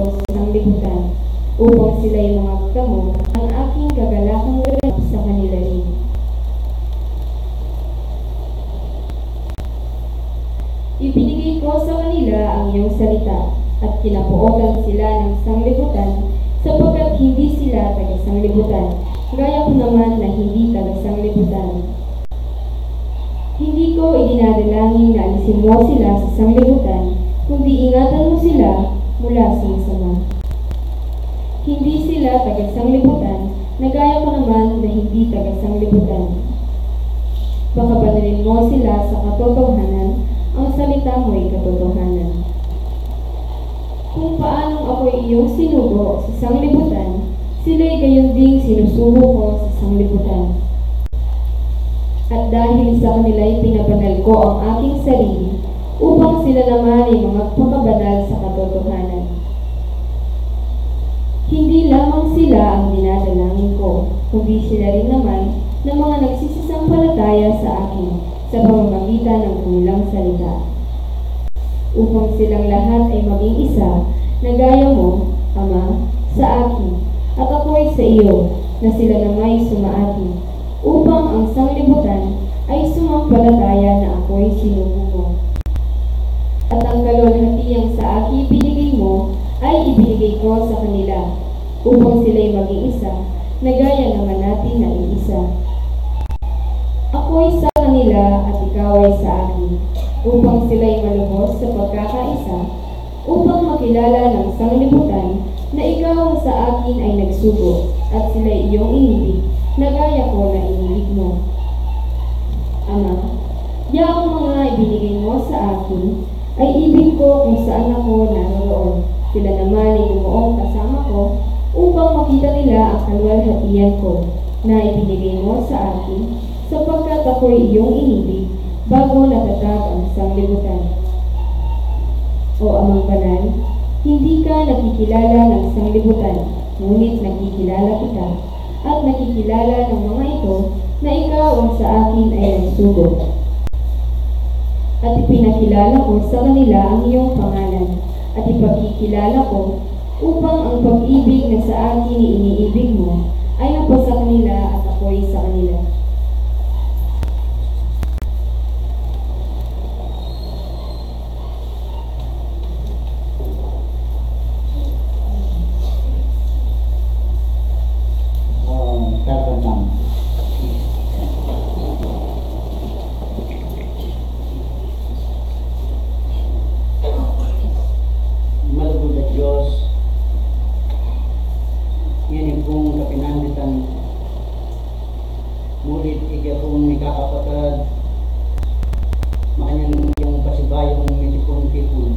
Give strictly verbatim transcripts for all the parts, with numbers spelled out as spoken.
sa sanglibutan, upang sila'y mangagtamo ng aking kagalakang ganap sa kanila rin. Ibinigay ko sa kanila ang iyong salita, at kinapootan sila ng sanglibutan, sapagkat hindi sila taga-sanglibutan, gaya ko naman na hindi taga-sanglibutan. Hindi ko idinadalangin na alisin mo sila sa sanglibutan, kundi ingatan mo sila mula sa masama. Hindi sila taga-sanglibutan, na gaya ko naman na hindi taga-sanglibutan. Pakabanalin mo sila sa katotohanan, ang salita mo'y katotohanan. Kung paanong ako'y iyong sinugo sa sanglibutan, sila'y gayon ding sinusugo ko sa sanglibutan. At dahil sa kanila'y pinabanal ko ang aking sarili, upang sila naman ay mangagpakabanal sa katotohanan. Hindi lamang sila ang dinadalangin ko, kundi sila rin naman na mga nagsisampalataya sa akin sa pamamagitan ng kanilang salita, upang silang lahat ay maging isa, na gaya mo, Ama, sa akin, at ako'y sa iyo, na sila nama'y sumaatin, upang ang sanglibutan ay sumampalataya na ako'y sinugo mo. At ang kaluwalhatiang sa akin ibinigay mo ay ibinigay ko sa kanila, upang sila'y maging isa, na gaya naman natin na iisa. Ako'y sa kanila at ikaw ay sa akin, upang sila'y malubos sa pagkakaisa, upang makilala ng sanglibutan na ikaw ang sa akin ay nagsugo, at sila'y iyong inibig, na gaya ko na inibig mo. Ama, yaong mga ibinigay mo sa akin, ay ibig ko kung saan ako naroroon. Sila naman ay dumuong kasama ko, upang makita nila ang kaluwalhatian ko, na ibinigay mo sa akin, sapagkat ako'y iyong inibig, bago natatag ang sanglibutan. O Amang Banal, hindi ka nakikilala ng sanglibutan, ngunit nakikilala kita, at nakikilala ng mga ito na ikaw ang sa akin ay nagsugo. At ipinakilala ko sa kanila ang iyong pangalan, at ipakikilala ko upang ang pag-ibig na sa akin iniibig mo ay mapasa kanila at ako'y sa kanila. Malugud a Dios, ngeni pung kapinanditan, mulit ige pung mikakapatad, makanyan ing pasibayung mitipun-tipun.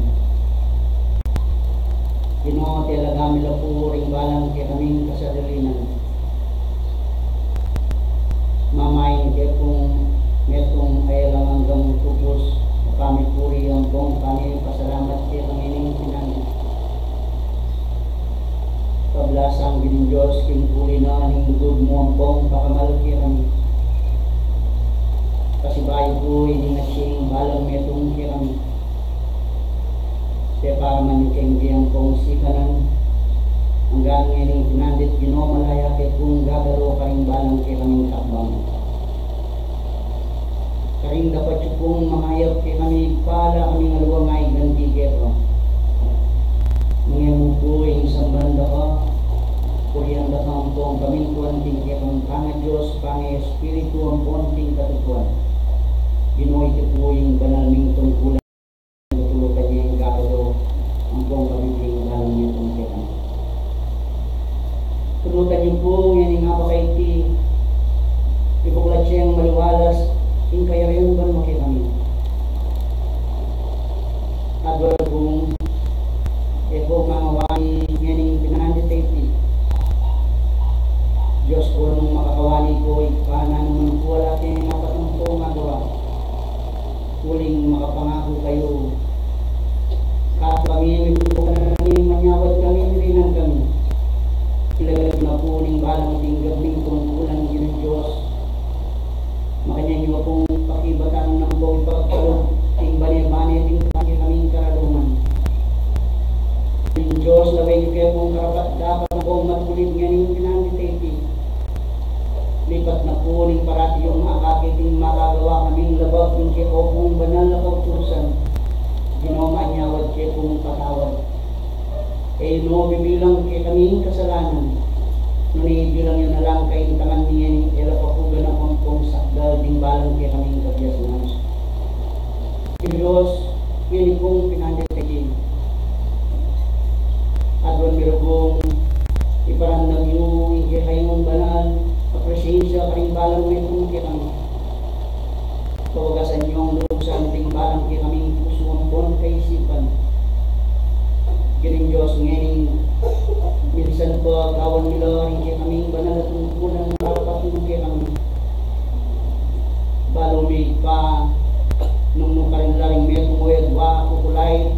Ginu, talaga mi la pu ring balang kekaming kasarilinan. Mamain ke pung metung a alang anggang tubus a pamipuri ampong pamipasalamat keka ngening pinandit. Pablasang Ginung Dios, king puri na ning lugud mu ampong pakamal kekami. Pasibayu pu ining ating balang metung kekami. Peparaman yu keng bie ampong sikanan, anggang ngening pinandit Ginu, malaya ke pung gagaru karing balang kekaming takbang. Karing dapat yu pung mangayap kekami, pala kaming aluang a iganti keka. Mangemu pu ing samban da ka, purian da ka ampong pamintuan king kekang pangaDios, pangaEspiritu ampon king katutuan. Ginu, iti pu ing banal ming tungkulan. Tulutan yu ing gagaru ampong pamipingalan ning metung kekami. Tulutan yu pu ngening abak a iti, ibuklat yang maliwalas ing kayarian banua kekami. At wala pung e ko mangawani ngening pinandit a iti. Dios ku, nung makakawani ko, Ibpa, nanu man pu ala keng dapat ampong agawa, uling makapangaku kayu, katu kami, mikutukan kami, manyawad kami, rinan kami. Ilagad na pu ning balang tinggap ning tungkulan, Ginung Dios. Makanyan yu pung pakibatan ampong ipagkalub king bane-bane ning kekami karungugan. Ing Dios, lawen yu kekung karapat-dapat ampong matulid ngening pinandit a iti. Lipat na pu ning parati yung akakit ing makagawa kaming labag ning kekung banal a kautusan. Ginu, manyawad kekung patawad. E yu no bibilang kekami ing kasalanan, nune ibilang yu na lang kaintangan mi ngening e la pa pu ganap ampong sakdal ding balang kekaming kabiasnan. Dios, ngeni pung pinandit a iti, aduan mi rugum iparamdam yu ing kekayung banal a presensia karing balang metung kekami. Kawagasan yung lusan ding balang kekaming pusu ampon kaisipan. Ginu Dios, ngeni minsan pa gawan mi la ring kekaming banal a tungkulan para patungkul kekami. Balu mi pa, nung nukarin la ring metung o adua kukulait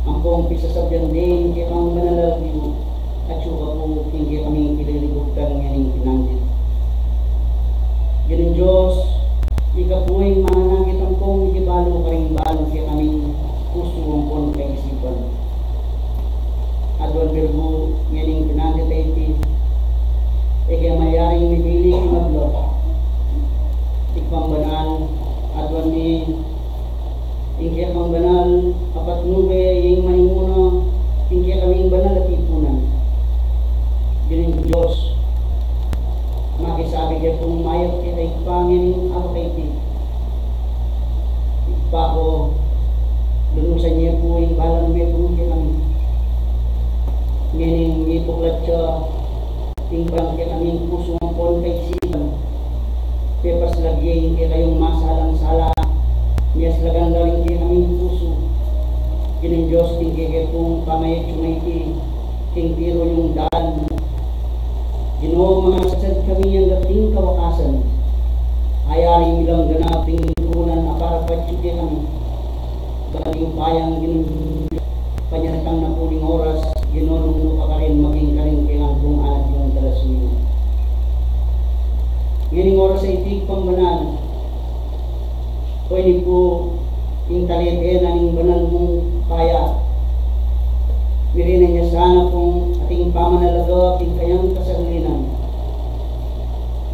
ampong pisasabian de ing kekang banal a lagyu, atyu ka pu king kekaming kililibugtan ngening pinandit. Ginu Dios, ika pu ing mananakit ampong mikibalu karing balang kekaming pusu ampon kaisipan. Aduan mi rugum ngening pinandit a iti, e ke malyaring mibili king abla. Ibpang banal, aduan mi ing kekang banal a patnube, ing manguna king kekaming banal a tipunan. Ginu Dios, makisabi ke pung mayap keka Ibpa ngening abak a iti. Ibpa ku, lunusan ye pu ing balang metung kekami. Ngening mibuklat ya ing balang kekaming pusu ampon kaisipan. Pepaslag ye ing kekayung masalang sala, miyaslagan la ring kekaming pusu. Ginu Dios, king kekepung pamayatyung a iti, king tiru yung dalan. Ginu, mangasadsad kami angga king kawakasan. Ayari mi lang ganap ing tungkulan a para patyu kekami. Ban ing upayang Ginu, panyatang na pu ning oras, Ginu, nung nukarin maging karing kekang pung anak yung talasuyu. Ngening oras a iti, Ibpang banal, o ini pu ing talete na ning banal mung paya. Mirinan ya sana pung ating pamanalaga king kayang kasarilinan.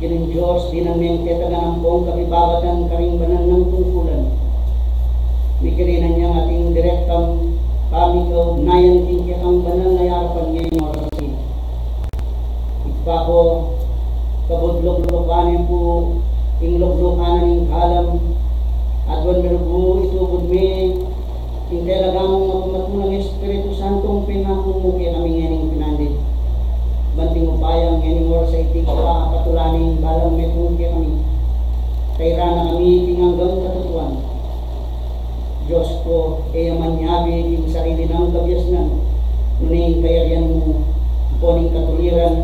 Ginu Dios, dinan meng tetagan ampong kapibabatan karing banal nang tungkulan. Mikirinan yang ating direktang pamikaugnayan king kekang banal a arapan ngening oras a iti. Ibpa ku, kabud luklukan ne pu ing luklukan na ning kalam, aduan mi rugum itubud me ing telaga mung mapamatunang Espiritu Santo, pengaku mu kekami ngening pinandit. Ban king upayang ngening oras a iti, kapatulan ing balang metung kekami. Tairan na kami king anggang katutuan. Dios ku, e ya manyabi ing sarili nang kabiasnan, nune ing kayarian mu, ampon ing katuliran,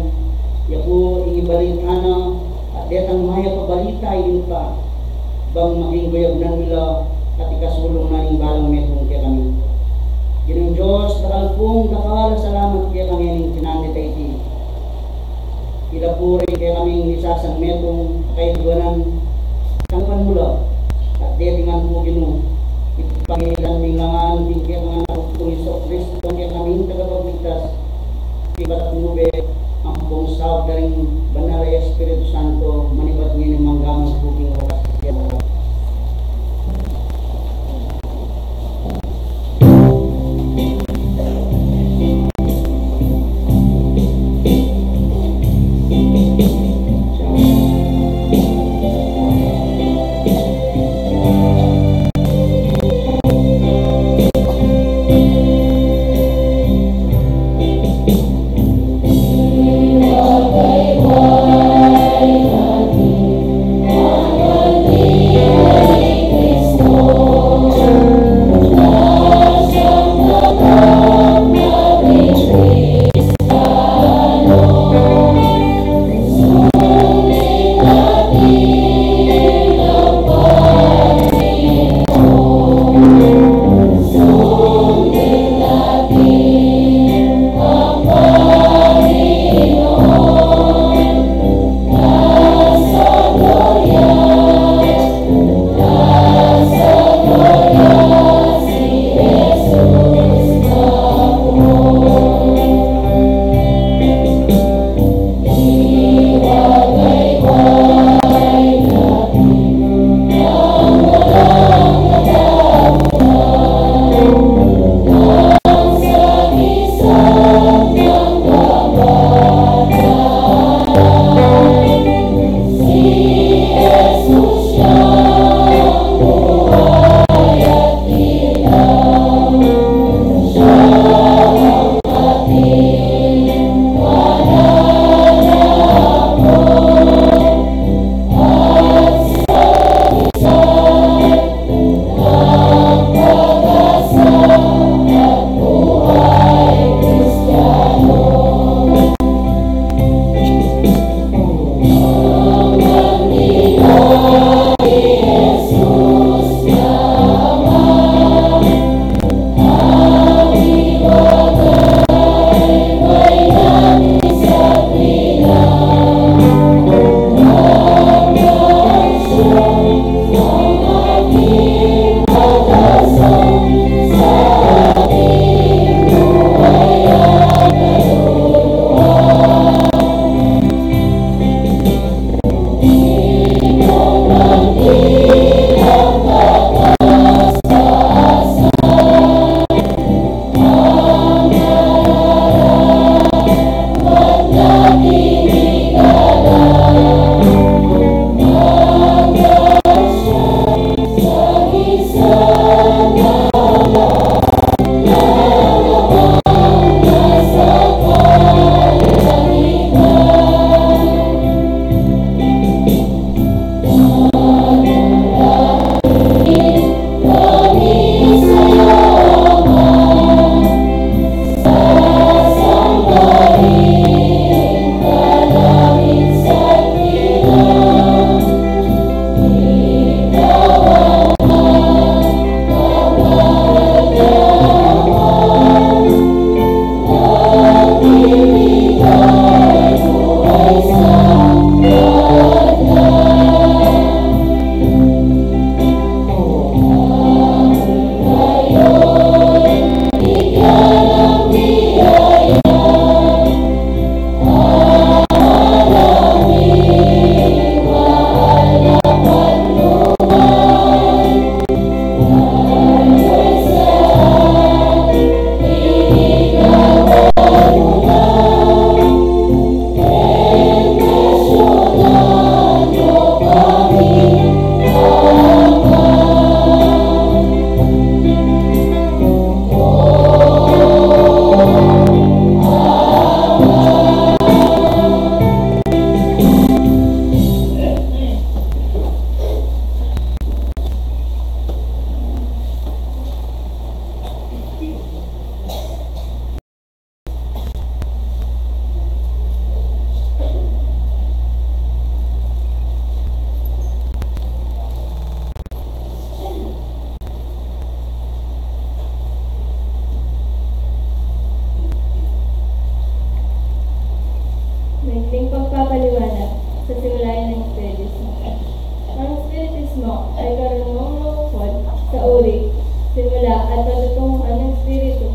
ya pu ing ibalita na, at detang mayap a balita ing Ibpa, bang maging guyabnan mi la at ikasulung na ning balang metung kekami. Ginung Dios, dakal pung dakal a salamat kekami ning pinandit a iti. Ila pu ring kekaming misasang metung a kaiduanan, tanggapan mu la, at detingan mu, Ginu, ipakilan ming langan king kekang Anak, Ginu Jesucristo, kekaming tagapagligtas, king patnube ampong saup da ring Banal a Espiritu Santo, manibat ngeni mangga man pu king wakas. karunung lukod sa uri, simula at patutunguhan ng Espiritu,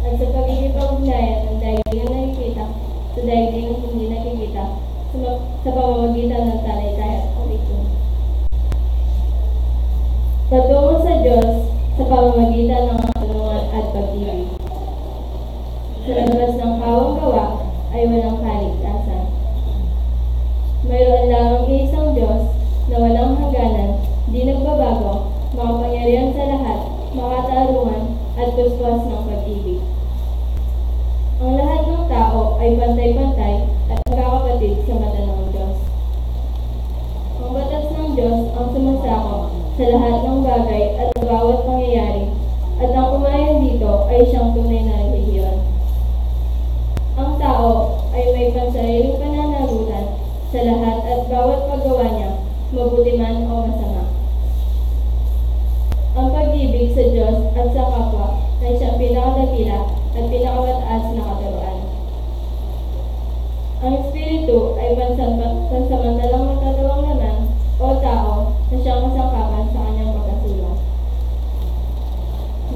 at sa pakikipag-ugnayan ng daigdig na nakikita sa daigdig na hindi nakikita sa ma-, sa pamamagitan ng talaytaya at pagtitipon. Patungo sa Diyos sa pamamagitan ng katarungan at pag-ibig. Sa labas ng kawang gawa ay walang kaligtasan. Mayroon lamang iisang Diyos na walang hangganan, di nagbabago, makapangyarihan sa lahat, makatarungan, at kuskus ng pag-ibig. Ang lahat ng tao ay pantay-pantay at magkakapatid sa mata ng Diyos. Ang batas ng Diyos ang sumasakop sa lahat ng bagay at sa bawat pangyayari, at ang umayon dito ay siyang tunay na relihiyon. Ang tao ay may pansariling pananagutan sa lahat at bawat paggawa niya, mabuti man o masama. Ang pag-ibig sa Diyos at sa kapwa ay siyang pinakadakila at pinakamataas na katuruan. Ang Espiritu ay pansampa-, pansamantalang magkatuwang laman o tao na siyang kasangkapan sa kanyang pagkasulong.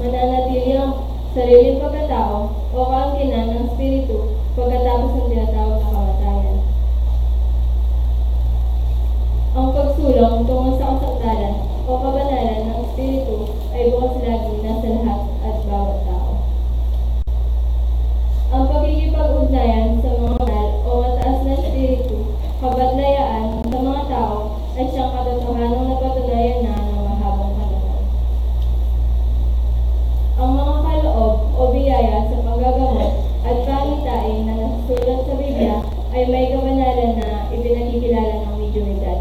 Mananatili ang sariling pagkatao o kaangkinan ng Espiritu pagkatapos ng tinatawag na kamatayan. Ang pagsulong tungo sa kasantalan o kabanalan ng Espiritu ay bukas lagi na sa lahat at bawat tao. Ang pakikipag-ugnayan sa mga banal o mataas na espiritu, kabatlayaan sa mga tao ay siyang katotohanan na patunayan na ng mahabang panahon. Ang mga kaloob o biyaya sa panggagamot at pangitain na nasusulat sa Biblia ay may kabanalan na ipinakikilala ng mediumidad.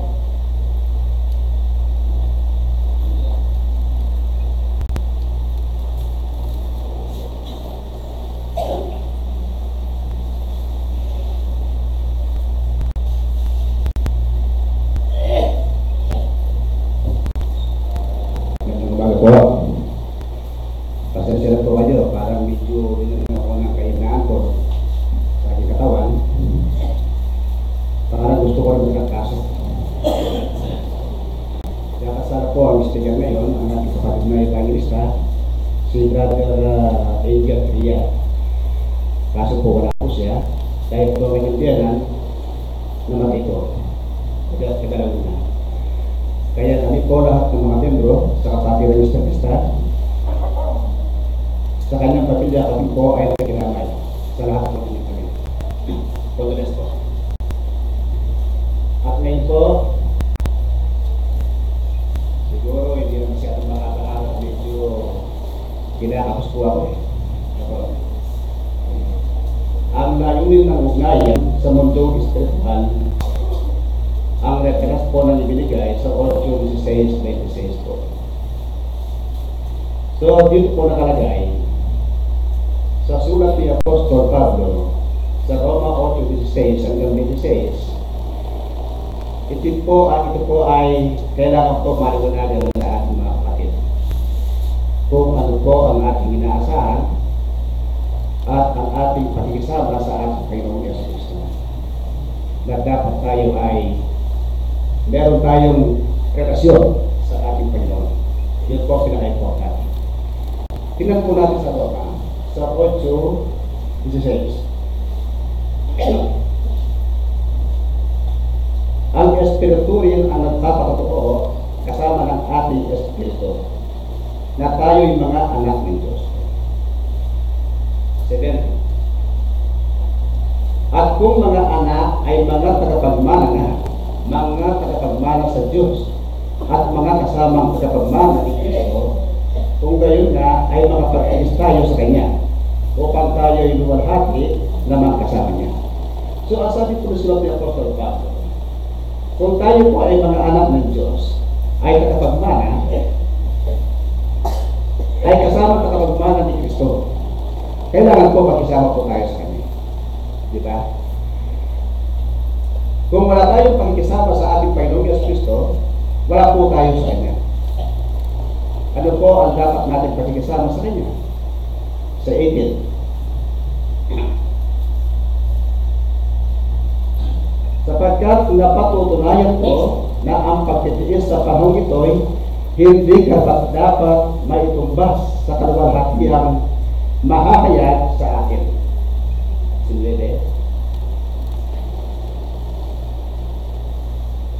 Magandang umaga po. Pasensya na po kayo, parang medyo yun ako ng kahinaan ko sa aking katawan. Parang gusto ko rin magkakaso. Kaya kasama po ang speaker ngayon, ang ating kapatid na evangelista, si Brother, ah, Angel Tria. Kaso po wala po siya. Dahil po ang kanyang biyanan, namatay po. Kaya, taga Laguna. Kaya kami po lahat ng mga miyembro sa kapatiran ni Mister Vista, sa kanyang pamilya, kami po ay nakikiramay sa lahat ng kanyang pamilya. Condolence po. At ngayon po, siguro hindi na masyadong makakaharap, medyo kinakapos po ako eh. Ako. Ang layunin ng ugnayan sa mundong espiritual, ang reference po ng ibinigay sa otso dieciséis veintiséis po. So, dito po nakalagay sa sulat ni Apostol Pablo sa Roma otso dieciséis hanggang veintiséis. Ito po, ah, ito po ay kailangan po maliwanagan sa ating mga kapatid kung ano po ang ating inaasahan at ang ating pakikisama sa ating Panginoong Yesu Kristo, na dapat tayo ay meron tayong relasyon sa ating Panginoon. Yun po ang pinaka-importante. Tingnan po natin sa Roma, sa otso dieciséis. Ang Espiritu rin ang nagpapakatotoo kasama ng ating espiritu na tayo'y mga anak ng Diyos. Seven. At kung mga anak ay mga tagapagmana na, mga tagapagmana sa Diyos, at mga kasamang tagapagmana ni Kristo, kung gayon nga ay makapagtiis tayo sa Kanya, upang tayo'y luwalhati namang kasama Niya. So, ang sabi po ng sulat ni Apostol Pablo, kung tayo po ay mga anak ng Diyos, ay tagapagmana, ay kasama tagapagmana ni Kristo, kailangan po makisama po tayo sa Kanya. Di ba? Kung wala tayong pakikisama sa ating Panginoong Yesu Kristo, wala po tayo sa Kanya. Ano po ang dapat nating pakikisama sa Kanya? Sa eighteen. Sapagkat napatutunayan ko na ang pagtitiis sa panahong ito'y Hindi karapat-dapat maitumbas sa kaluwalhatiang mahahayag sa atin. Sinuwebe.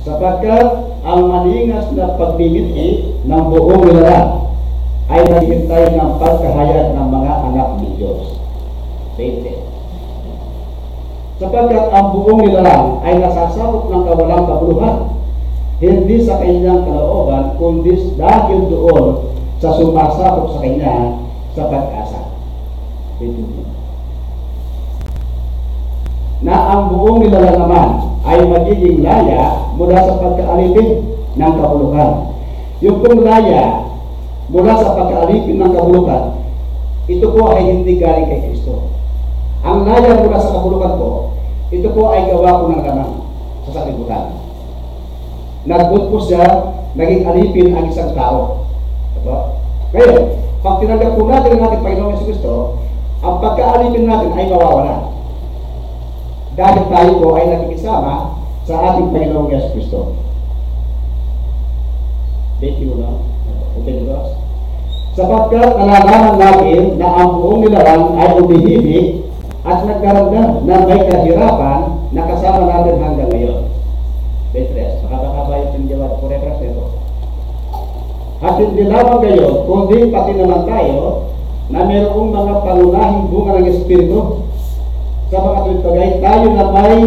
Sapagkat ang maningas na pagmimiti ng buong nilalang ay naghihintay ng pagkahayag ng mga anak ng Diyos. Twenty. Sapagkat ang buong nilalang ay nasasakop ng kawalang kabuluhan, hindi sa kanyang kalooban, kundi dahil doon sa sumasakop sa kanya sa pag-asa. Twenty-two. Na ang buong nilalang naman ay magiging laya mula sa pagkaalipin ng kabuluhan. Yung pong laya mula sa pagkaalipin ng kabulukan, ito po ay hindi galing kay Kristo. Ang laya mula sa kabulukan po, ito po ay gawa po ng laman sa sanlibutan. Nagdun po siya, naging alipin ang isang tao. Diba? Ngayon, pag tinanggap po natin ang ating Panginoong Yesu Kristo, ang pagkaalipin natin ay mawawala. Dahil tayo po ay nakikisama sa ating Panginoong Yesu Kristo. Thank you, no? Open the doors. Sapagkat nalalaman natin na ang buong nilalang ay umihibik at nagdaramdam ng may kahirapan na kasama natin hanggang ngayon. Petres, mahaba-haba yung tinjawab ko, reference nito. At hindi lamang gayon, kundi pati naman tayo na mayroong mga pangunahing bunga ng Espiritu. Sa mga tuwid bagay, tayo na may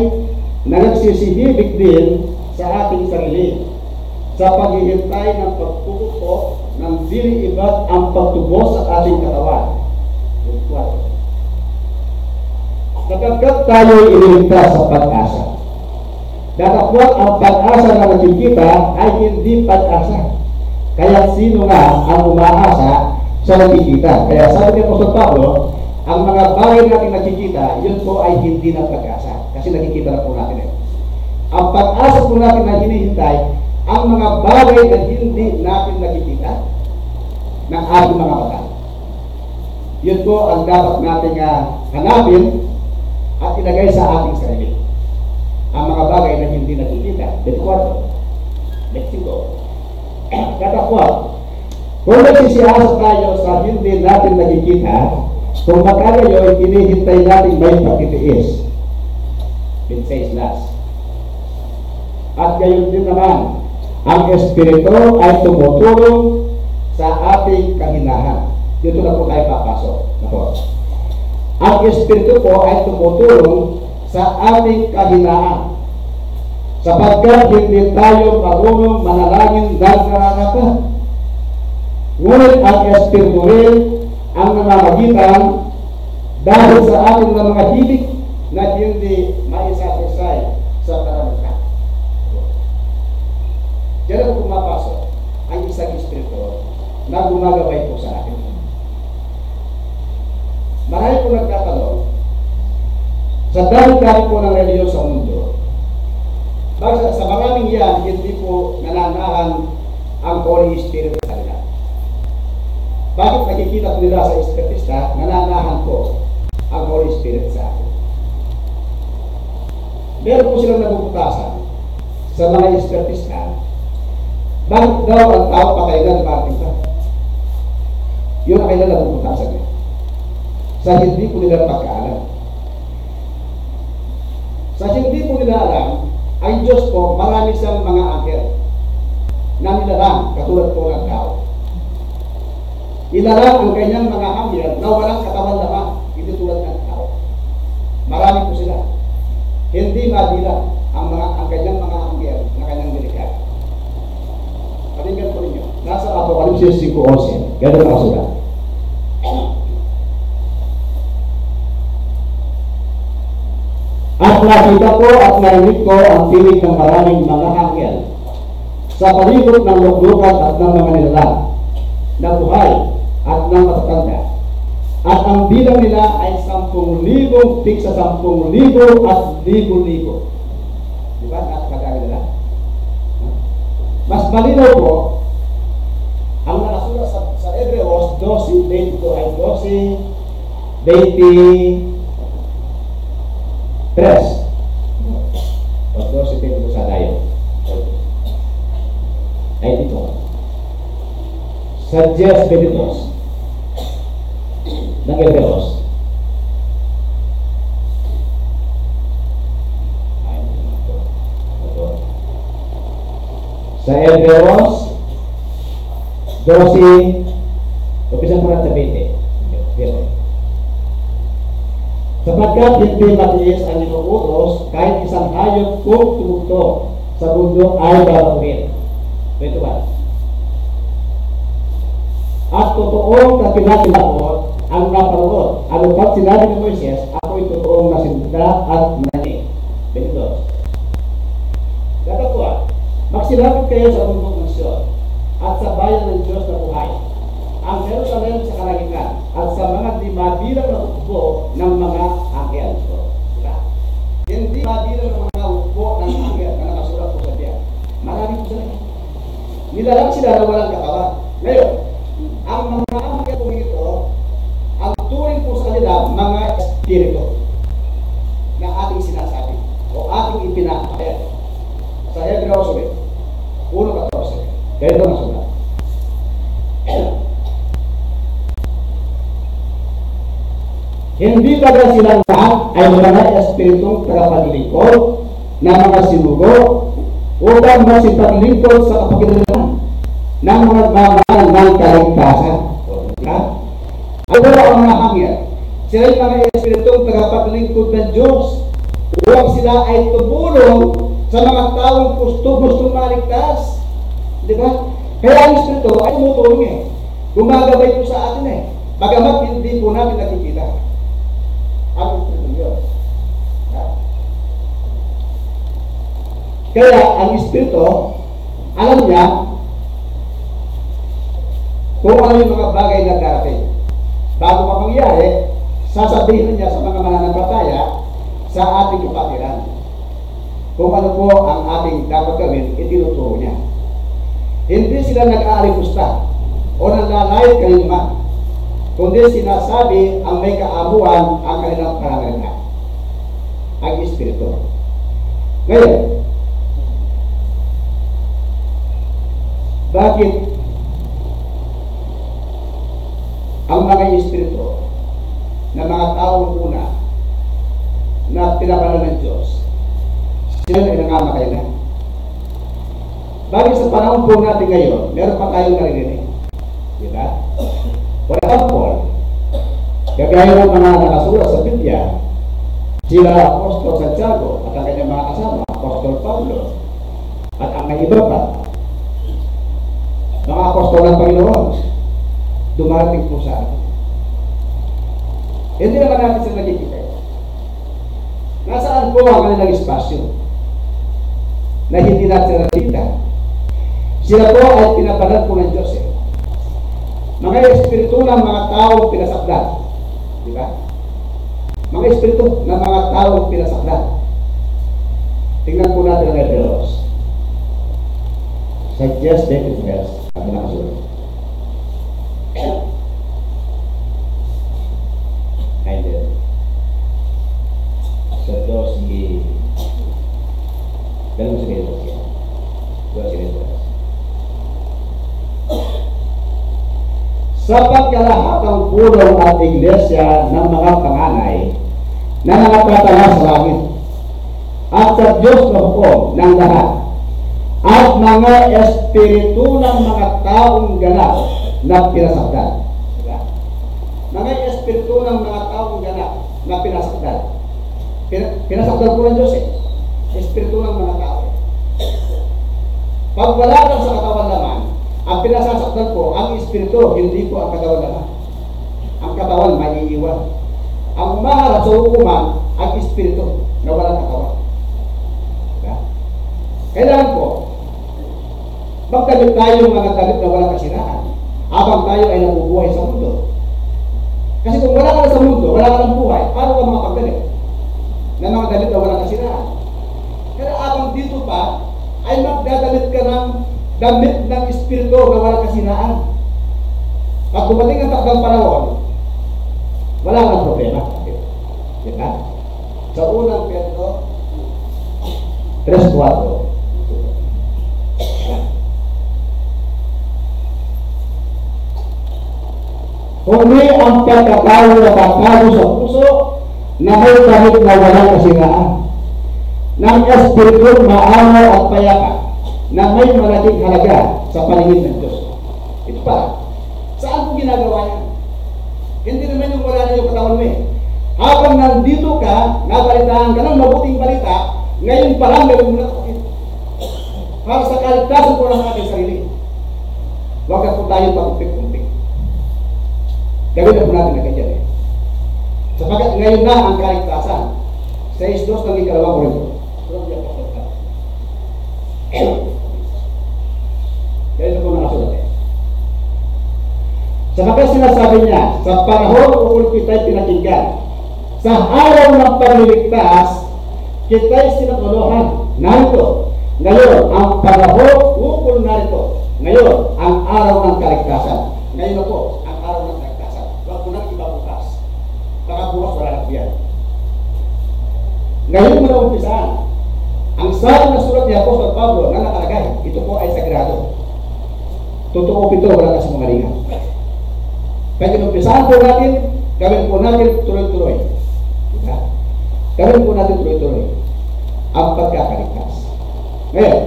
nagsisihibik din sa ating sarili, sa paghihintay ng pagtubo po ng dili iba't ang pagtubo sa ating katawan. Sapagkat tayo'y iniligtas sa pag-asa. Datapwat ang pag-asa na nakikita ay hindi pag-asa. Kaya sino nga ang umaasa sa nakikita? Kaya sabi ni Apostol Pablo, ang mga bagay natin nakikita, yun po ay hindi na pag-asa. Kasi nakikita na po natin eh. Ang pag-asa po natin na hinihintay, ang mga bagay na hindi natin nakikita ng ating mga mata. Yun po ang dapat nating, ah, hanapin at ilagay sa ating sarili. Ang mga bagay na hindi nakikita. Twenty-four. Mexico. Katapuan, kung nagsisiasa tayo sa hindi natin nakikita, kung magkagayon, hinihintay natin may pagtitiis. Twenty-six last. At gayon din naman, ang Espiritu ay tumutulong sa ating kahinaan. Dito na po tayo papasok. Ako. Ang Espiritu po ay tumutulong sa ating kahinaan. Sapagkat hindi tayo marunong manalangin ng nararapat. Ngunit ang Espiritu rin ang namamagitan dahil sa ating mga hilig na hindi maisasaysay sa pananamit. Diyan na po pumapasok ang isang espiritu na gumagabay po sa atin. Marami po nagtatanong, sa dami-dami po ng relihiyon sa mundo, bakit sa, sa maraming yan, hindi po nananahan ang Holy Spirit sa kanila? Bakit nakikita po nila sa espiritista, nananahan po ang Holy Spirit sa atin? Meron po silang nabubutasan sa mga espiritista. Bakit daw ang tao patay na, dumarating pa? Yun ang kanilang nabubutasan eh. Sa hindi po nila pagkaalam. Sa hindi po nila alam, ang Diyos po, marami siyang mga anghel na nilalang katulad po ng tao. Nilalang ang kanyang mga anghel na walang katawan, laman, hindi tulad ng tao. Marami po sila. Hindi mabilang ang mga, ang kanyang mga anghel na kanyang nilikha. Pakinggan po ninyo. Nasa Apokalipsis singko onse. Ganito nakasulat. At nakita ko at narinig ko ang tinig ng maraming mga anghel sa palibot ng luklukan at ng mga nilalang na buhay at ng matatanda. At ang bilang nila ay sampung libong tigsa sampung libo at libo-libo. Di ba? Napakadami nila. Mas malinaw po ang nakasulat sa, sa Hebreos dose twenty-two ay dose twenty-three. O dose twenty-two sa tayo. Ay, dito. Sa diyes bentidos ng Hebreos. Sa Hebreos dose, umpisa na sa bente. Sapagkat hindi matiis ang inuutos, kahit isang hayop kung tumugtog sa bundok ay babatuhin. Twenty-one. At totoong kakilakilahon ang napanood, ano pang sinabi ni Moises, "Ako'y totoong nasinta at nani." Twenty-two. Dapat po, ah, magsilapit kayo sa bundok ng Sion at sa bayan ng Diyos na buhay, ang Jerusalem sa kalangitan, at sa mga di mabilang na hukbo ng mga anghel. Diba? Hindi mabilang ng mga hukbo ng anghel na nakasulat po sa tiyan. Marami po sila. Nilalang sila na walang katawan. Ngayon, ang mga anghel po ito, ang turing po sa kanila, mga espiritu na ating sinasabi o ating ipinapakita. Sa Hebreo uno katorse, ganito ang sulat. Hindi ba silang lahat ay mga espiritong tagapaglingkod ng mga sinugo upang masipaglingkod sa kapaginanan ng mga mamanan ng kaligtasan? Di ba? Ano ba ang mga anghel? Sila yung mga espiritong tagapaglingkod ng Diyos. Upang sila ay tumulong sa mga taong gusto, gustong maligtas. Di ba? Kaya ang espiritu ay tumutulong eh. Gumagabay po sa atin eh. Bagamat hindi po natin nakikita. Ang espiritu yun. Ha? Kaya ang espiritu, alam niya kung ano yung mga bagay na darating. Bago pa mangyari, sasabihin niya sa mga mananampalataya sa ating kapatiran kung ano po ang ating dapat gawin, itinuturo niya. Hindi sila nag-aalipusta o nanlalayat kaninuma, kundi sinasabi ang may kaamuan ang kanilang pananalita. Ang Espiritu. Ngayon, bakit ang mga espiritu ng mga taong una na pinabanal ng Diyos, sila ay nangamatay na? Bakit sa panahon po natin ngayon, meron pa tayong naririnig? Di ba? For example, kagaya ng mga nakasulat sa Biblia, sila Apostol Santiago at ang kanyang mga kasama, Apostol Pablo, at ang mga iba pa, mga apostol ng Panginoon, dumarating po sa atin. Hindi naman natin sila nakikita. Nasaan po ang kanilang espasyo na hindi natin sila nakikita? Sila po ay pinabanal po ng Diyos eh. Mga espiritu ng mga taong pinasakdal. Di ba? Mga espiritu ng mga taong pinasakdal. Tingnan po natin ang Hebreos. Sa diyes, twenty-three, ang pinakasulat. Ay, hindi. Sa dosi, ganun sa ganun siya. Dosi na ito. Sa pagkalahat ng pulong at iglesia ng mga panganay na nakatatala sa langit, at sa Diyos na hukom ng lahat, at mga espiritu ng mga taong ganap na pinasakdal. Diba? Mga espiritu ng mga taong ganap na pinasakdal. Pina-, pinasakdal po ng Diyos eh. Espiritu ng mga tao. Pag wala ka sa katawan naman, ang pinasasakdal po, ang espiritu, hindi po ang katawan naman. Ang katawan, maiiwan. Ang umaharap sa hukuman, ang espiritu na walang katawan. Diba? Kailangan po, magdamit tayo ng mga damit na walang kasiraan. Habang tayo ay nabubuhay sa mundo. Kasi kung wala ka na sa mundo, wala ka ng buhay, paano ka makapagdamit ng mga damit na walang kasiraan? Pero habang dito pa, ay magdadamit ka ng damit ng Espiritu na walang kasiraan. Pag dumating ang takdang panahon, wala nang problema. Di ba? Sa unang Pedro tres kuwatro. Sa unang Pedro tres kuwatro. Kundi ang pagkatao na tatago sa puso na may tarik na walang kasingahan, ng Espiritu maamo at payapa, na may malaking halaga sa paningin ng Diyos. Ito pa, saan ko ginagawa yan? Hindi naman yung wala na yung katawan mo eh. Habang nandito ka, nabalitaan ka ng mabuting balita, ngayon pa lang gawin mo na, kapatid. Para sa kaligtasan ko ng aking sarili. Huwag na po tayo pagkumpik-kumpik. Gawin na po natin agad yan eh. Sapagkat ngayon na ang kaligtasan. Sais dos ng ikalawang Korinto. Sulat ni Apostol Pablo. Ganito po nakasulat eh. Sapagkat sinasabi niya, sa panahon ukol kita'y pinakinggan, sa araw ng pagliligtas, kita'y sinakuluhan. Narito, ngayon, ang panahon ukol narito. Ngayon, ang araw ng kaligtasan. Ngayon na po, ang araw ng kaligtasan. Huwag mo nang ipabukas. Baka bukas wala na po yan. Ngayon mo na umpisahan. Ang sabi ng sulat ni Apostol Pablo na nakalagay, ito po ay sagrado. Totoo po ito, wala na sinungalingan. Pag inumpisahan po natin, gawin po natin tuloy-tuloy. Diba? Gawin po natin tuloy-tuloy ang pagkakaligtas. Ngayon,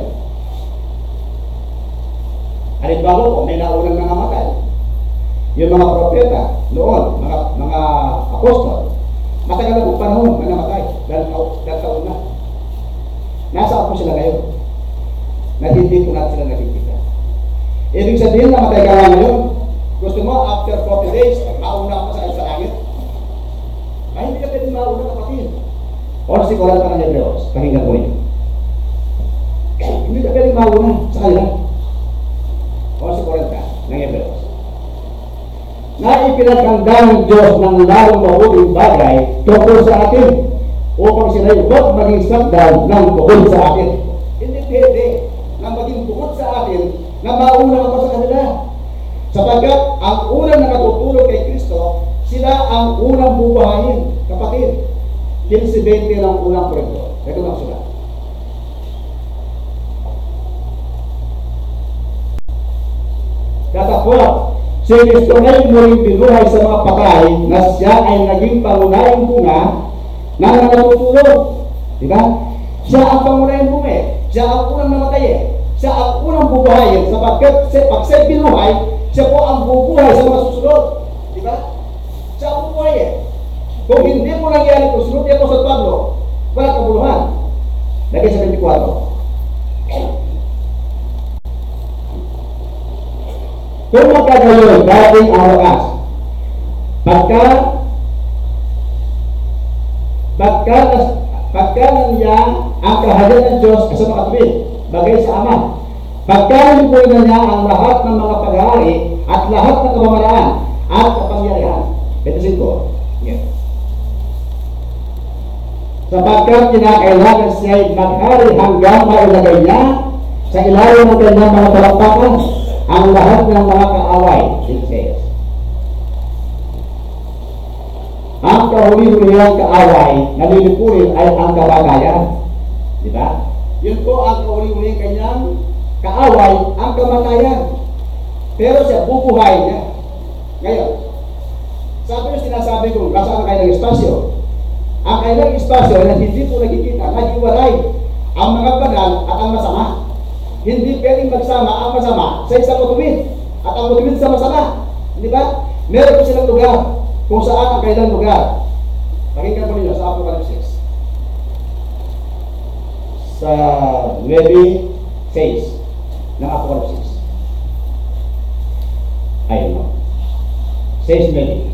halimbawa po, may naunang nangamatay. Yung mga propeta noon, mga, mga apostol, matagal na po panahon na namatay. Dahil tao-, dahil taon na. Nasaan po sila ngayon? Na hindi po natin sila nakikita. Ibig sabihin, namatay ka nga ngayon, gusto mo, after forty days, mauna ka pa sa, sa langit? Ay, hindi ka pwedeng mauna, kapatid. Onse kwarenta ng Hebreos, pakinggan mo yun. Hindi ka pwedeng mauna sa kanila. Onse kwarenta ng Hebreos. Na ipinaghanda ng Diyos ng lalong mabuting bagay tungkol sa atin, upang sila'y huwag maging sakdal ng bukod sa atin. Hindi pwede na maging bukod sa atin na mauna ka pa sa kanila. Sapagkat ang unang nakatutulog kay Kristo, sila ang unang bubuhayin. Kapatid, kinse bente ng unang Korinto. Ito ang sulat. Datapwat, si Kristo nga'y muling binuhay sa mga patay, na siya ay naging pangunahing bunga ng mga natutulog. Di ba? Siya ang pangunahing bunga eh. Siya ang unang namatay eh. Siya ang unang bubuhayin sapagkat siya, pag siya'y binuhay, siya po ang bubuhay sa mga susunod. Di ba? Siya ang bubuhay eh. Kung hindi po nangyari po, sulat ni Apostol Pablo, walang kabuluhan. Lagay sa twenty-four. Kung magkagayon, darating ang wakas. Pagka, pagka, pagka na niya ang kaharian ng Diyos sa makatuwid, bagay sa Ama. Pagka nilipuri na niya ang lahat ng mga paghahari at lahat ng kapamalaan at kapangyarihan. Twenty-five. Yan. Sapagkat kinakailangan siya'y maghari hanggang mailagay niya sa ilalim ng kanyang mga talampakan ang lahat ng mga kaaway. It says, ang kahuli-hulihang kaaway na lilipurin ay ang kamatayan. Di ba? Yun po ang kahuli-hulihang kanyang kaaway, ang kamatayan. Pero siya, bubuhayin niya. Ngayon, sabi yung sinasabi ko, nasaan ang kailang espasyo? Ang kailang espasyo na hindi po nakikita, naghiwalay ang mga banal at ang masama. Hindi pwedeng magsama ang masama sa isang matuwid at ang matuwid sa masama. Di ba? Meron po silang lugar kung saan ang kailang lugar. Pakinggan po ninyo sa Apokalipsis. Sa nuebe sais ng Apokalipsis. Ayun, no? Sais nuebe.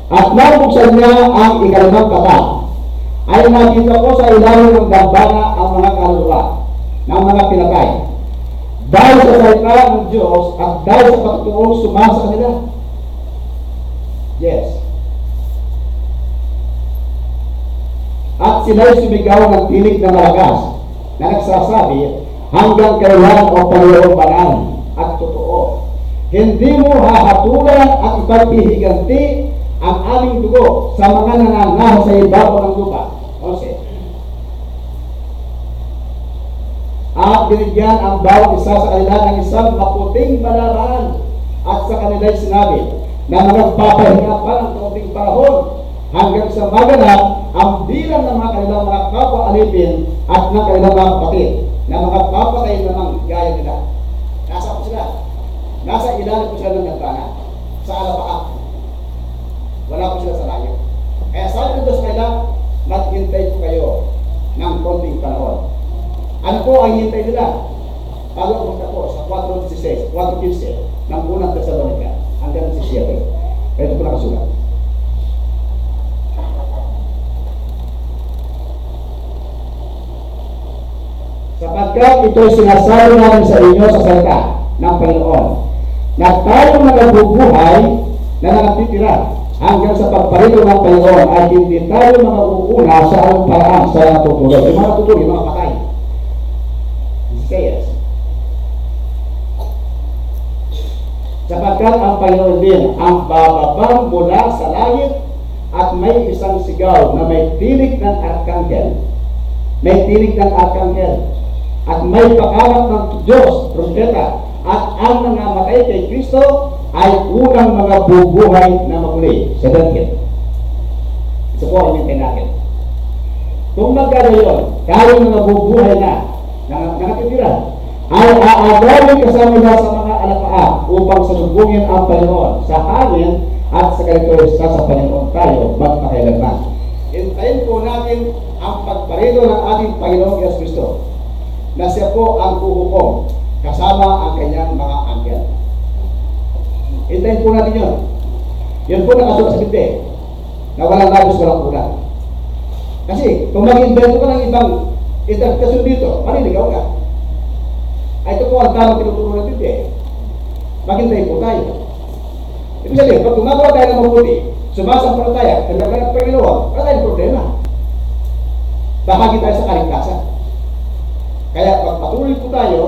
At nang buksan niya ang ikalimang kapat, ay nakita ko sa ilalim ng dambana ang mga kaluluwa ng mga pinatay. Dahil sa salita ng Diyos at dahil sa patutuong sumasa kanila. Yes. At sila'y sumigaw ng tinig na malakas na nagsasabi, "Hanggang kailan, O Panginoong banal at totoo? Hindi mo hahatulan at ipaghihiganti ang aming dugo sa mga nananahas sa ibabaw ng lupa?" Onse. At binigyan ang bawat isa sa kanila ng isang maputing balabahan, at sa kanila'y sinabi na magpapahinga pa ng kaunting panahon hanggang sa maganap ang bilang ng mga kanilang mga kapwa alipin at ng kanilang mga kapatid na mga papatay namang gaya nila. Nasa po sila? Nasa ilalim po sila ng nagpana sa alapaap. Wala po sila sa langit. Kaya sabi ng Diyos sa kanila, "Maghintay po kayo ng konting panahon." Ano po ang hinihintay nila? Bago ako magtapos, sa kwatro dieciséis, kwatro quince ng unang Tesalonica, hanggang disisiete. Ito po nakasulat. Sapagkat ito'y sinasabi namin sa inyo sa salita ng Panginoon, na tayong mga bubuhay na nakatitira hanggang sa pagparito ng Panginoon ay hindi tayo mauuna sa anumang paraan sa natutuloy. Yung mga natutuloy, yung mga patay. Isaias. Sapagkat ang Panginoon din ang bababa mula sa langit at may isang sigaw na may tinig ng arkanghel, may tinig ng arkanghel, at may pakawat ng Diyos, trumpeta, at ang nangamatay kay Kristo ay unang mga bubuhay na maguli. Seventeen. Isa po ang hinihintay natin. Kung magkagayon, tayong mga bubuhay na, na nakatitira, ay aagawin kasama niya sa mga alapaap upang salubungin ang Panginoon sa hangin, at sa ganito'y sasapaningon tayo magpakailanman. Hintayin po natin ang pagparito ng ating Panginoong Yesu Kristo, na siya po ang huhukom kasama ang kanyang mga anghel. Hintayin po natin yun. Yun po nakasulat sa Biblia, eh, na walang labis, walang kulang. Kasi kung mag-imbento ka ng ibang interpretasyon dito, maliligaw ka. Ay, ito po ang tamang tinuturo ng Biblia, eh. Maghintay po tayo. Ibig sabihin, pag gumagawa tayo ng mabuti, sumasampalataya, tinanggap ng Panginoon, wala tayong problema. Bahagi tayo sa kaligtasan. Kaya pagpatuloy po tayo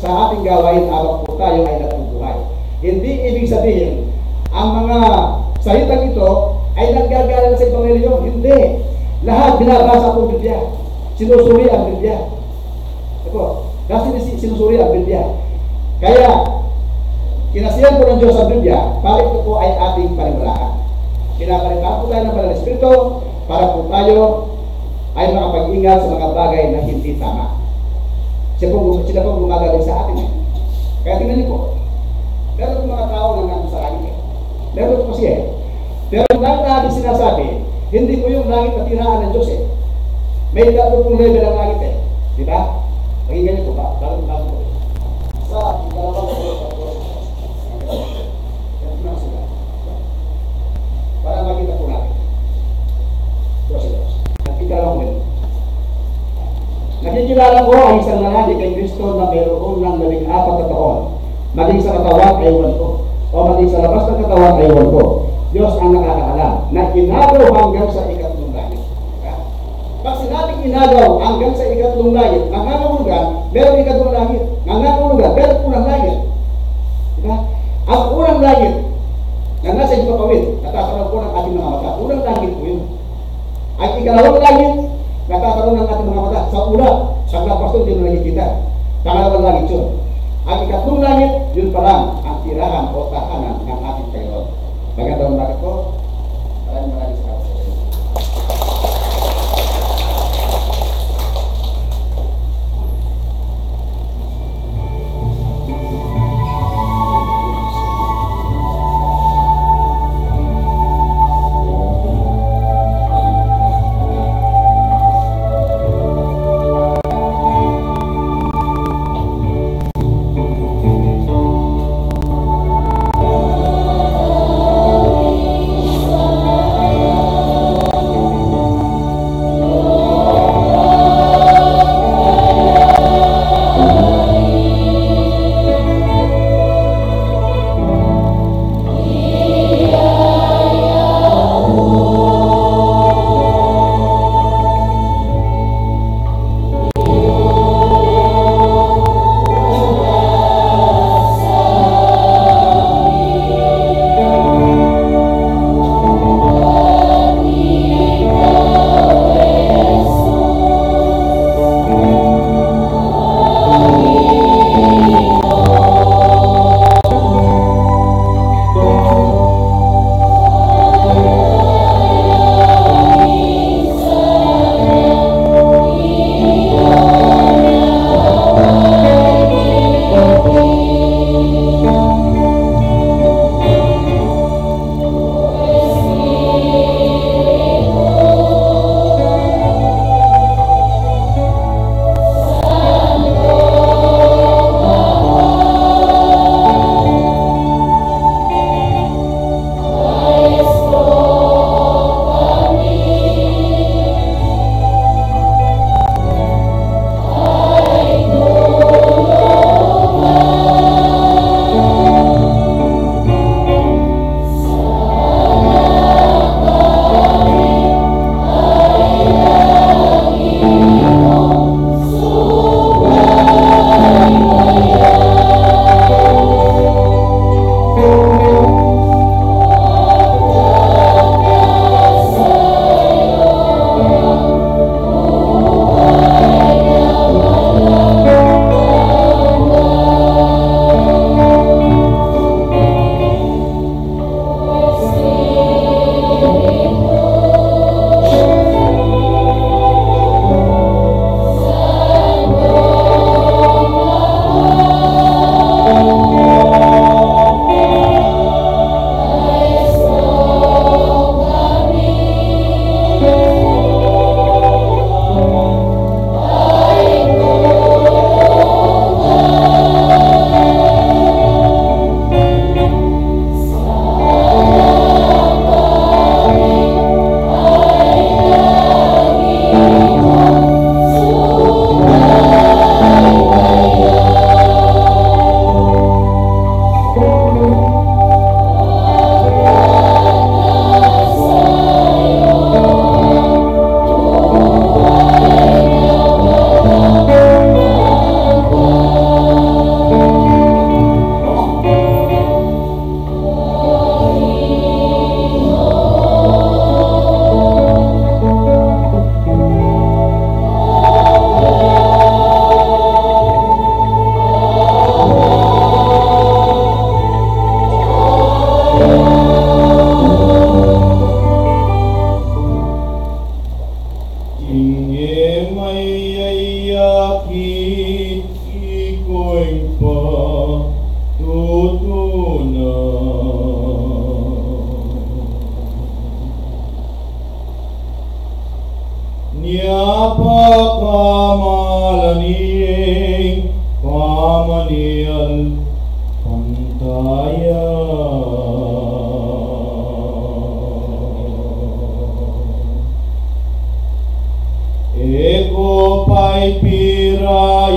sa ating gawain habang po tayo ay nabubuhay. Hindi ibig sabihin, ang mga salitang ito ay nanggagaling sa Ebanghelyo. Hindi. Lahat binabasa po ang Biblia. Sinusuri ang Biblia. Ito, kasi si-, sinusuri ang Biblia. Kaya, kinasihan po ng Diyos ang Biblia para ito po ay ating paniwalaan. Pinapalitan po tayo ng Banal na Espiritu para po tayo ay makapag-ingat sa mga bagay na hindi tama. Siya po, siya po gumagaling sa atin, eh. Kaya tingnan niyo po, meron pong mga tao na nandun sa langit, eh. Meron po kasi, eh. Pero ang langit na ating sinasabi, hindi po yung langit na tiniraan ng Diyos, eh. May tatlo pong level ang langit, eh. Di ba? Pakinggan niyo po ba? Bago, bago po. Sa ikalawang level, para makita po natin. Proceed. At ikalawang level. Nakikilala ko ang isang lalaki kay Kristo na mayroon ng labing-apat na taon, maging sa katawan, ewan ko, o maging sa labas ng katawan, ewan ko. Diyos ang nakakaalam, na inagaw hanggang sa ikatlong langit. Pag sinabing inagaw hanggang sa ikatlong langit, nangangahulugan, merong ikatlong langit. Nangangahulugan, merong unang langit. Di ba? Ang unang langit na nasa himpapawid, natatanaw po ng ating mga mata. Unang langit po yun. Ang ikalawang langit, natatanaw ng ating mga mata sa ulap, sa labas doon, hindi mo nakikita. Pangalawang langit yun. Ang ikatlong langit, yun pa lang ang tirahan o tahanan ng ating Panginoon. Magandang umaga po. Maraming, maraming salamat po. Ing patutunan nia, pakamalan ing pamanial pantaya. E ko paipirait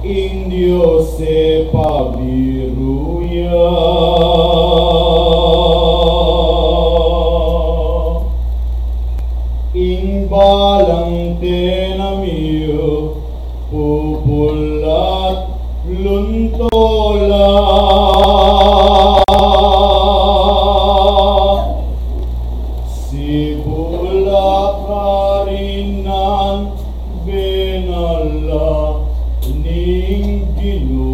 ing Dios e pabiru ya. Ing balang tenamyu pupul at lunto la. Sibul a karin nang benala ning Ginu.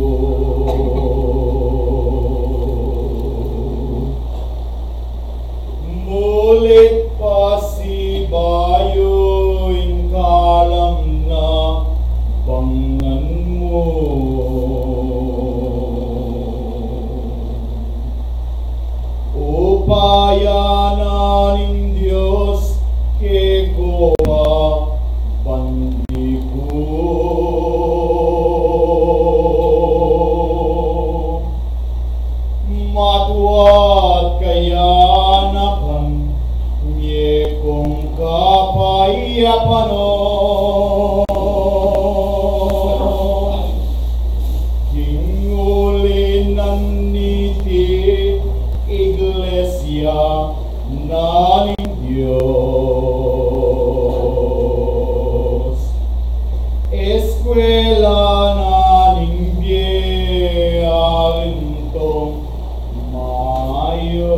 Mulit pasibayu ing kalam na bangan mu. Upaya na ning Dios keko, a bandi ku. Matuat kayanakan, mie kong kapayapan o. King uli na niti, Iglesia na ning Dios, eskwela na ning bie, alintong mayus,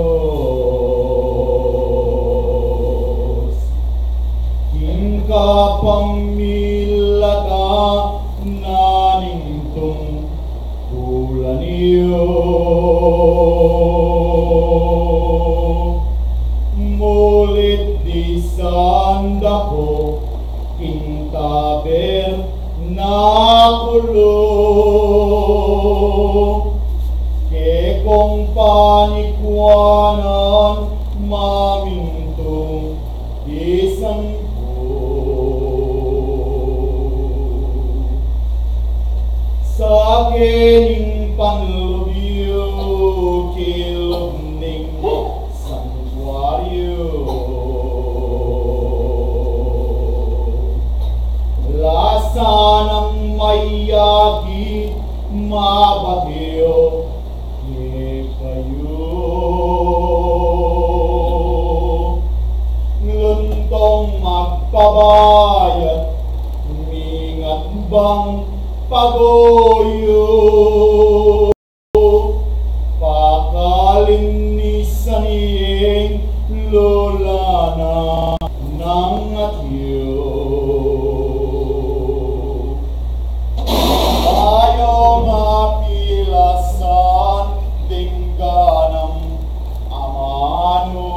king kapamilatan na ning tungkulan yu. Mulit disan da ko king tabernakulu, kekong panikuanan mamintu disan ku. Sa kening panlub yu kilub ning santuaryu, lasanang mayakit mabati o kekayu. Luntong magpabayat, mingat bang pagoyu, pakalinisan ing lula na nang atyu. Bayu mapilasan ding ganam amanu.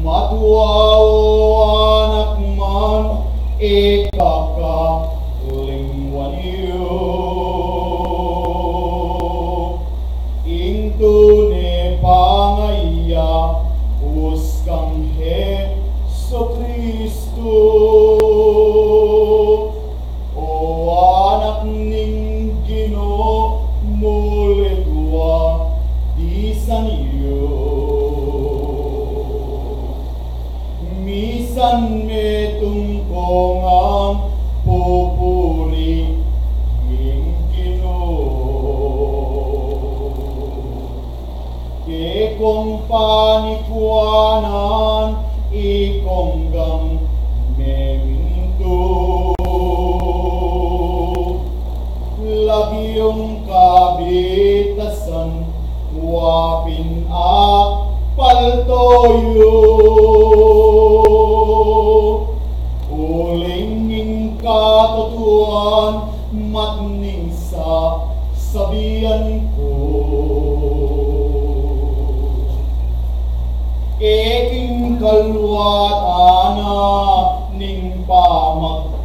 Matua o anak man, e kakalingwan yu ing tune pangayabus kang Jesukristu. O anak ning Ginu, mulit wa disan yu. Misan metung kong pupuri ing Ginu. Kekong panikuanan ikong gang memintu. Lagiung kabitasan wa pin apalto yu. Uling ing katutuan matning sasabian ku. E king kalwatan na ning pamag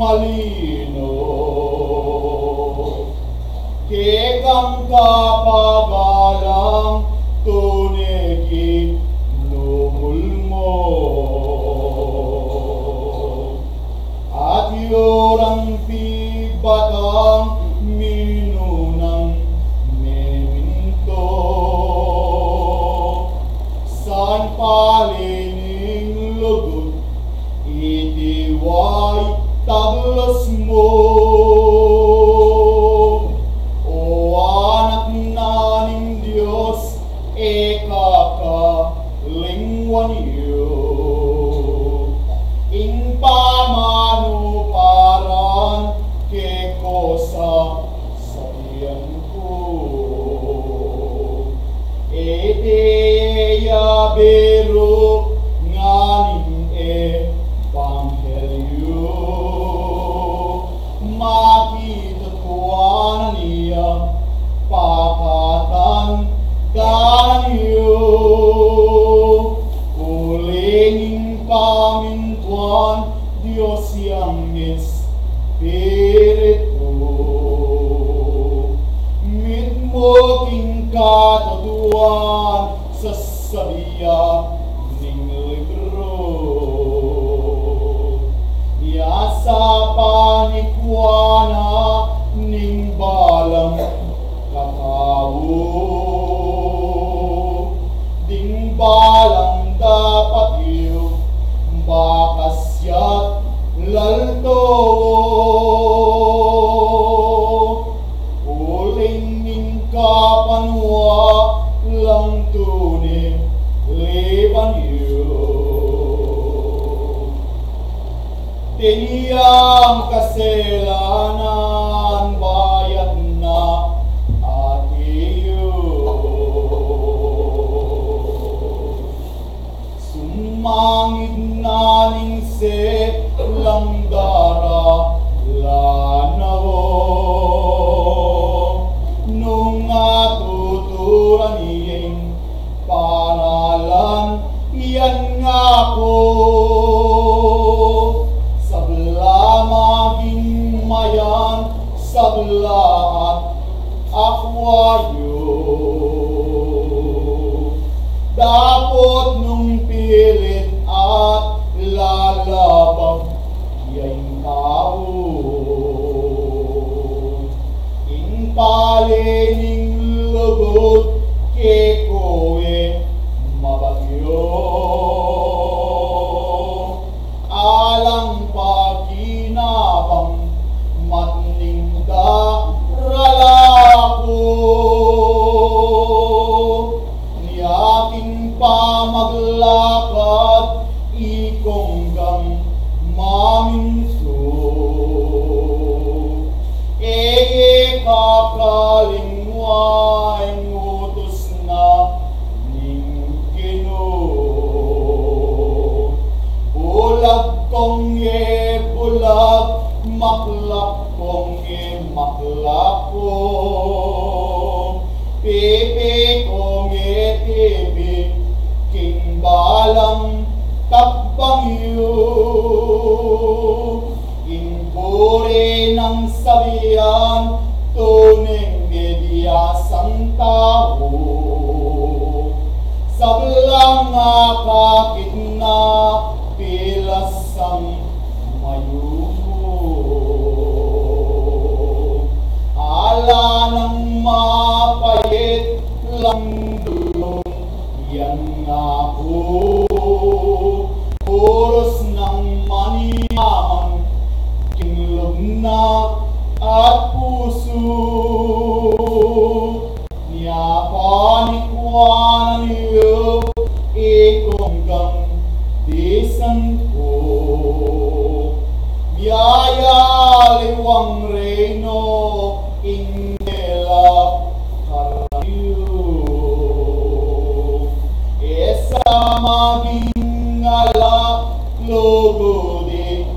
malino. Kekang kapagalang tune kinumul mu. At yu rang pibatang minunang meminto. Sang pali ning lugud iti way taglus mu. O Anak na ning Dios, e ka kalingwan yu ing pamanuparan ke ko sa sabian ku. E de ya biru ngan ing ebanghelyu. Makitutuanan ya pakatan danan yu. Uling ing pamintuan Dios yang Espiritu mitmu king katutuan sasabian ning libru. Miyasapan ni Juana ning balang katau, ding balang dapat yu bakas ya't lalto. Uling ning kapanua lang tune liban yu. Tiniang kasalanan bayat na ati yu. Sumangid na ning selang daralan na o. Nung atuturan ing paralan yang aku, sabla maging mayan, sabla at akwa yu. Dapot nung pilit at lalabag ya ing tau, ing pali ning lugud kekong e mabatyu. Alang pakinabang matning darala ku, nia king pamaglakad ikong gang maminsu. E ye kakalingwan ing utus na ning Ginu. Bulag kong e bulag, maklak kong e maklak ku, pipi kong e pipi king balang takbang yu. Ing buri nang sabian, tuneng biasang tau. Sablang akakit na, pilas sang mayumu. Ala nang mapait lang dulung yang aku. Oras nang maniaman king lugna at pusu. Nia panikwanan yu ikong gang bisan ku. Biaya liwang reino ing mela karaniu. E sa maging ala lugud ing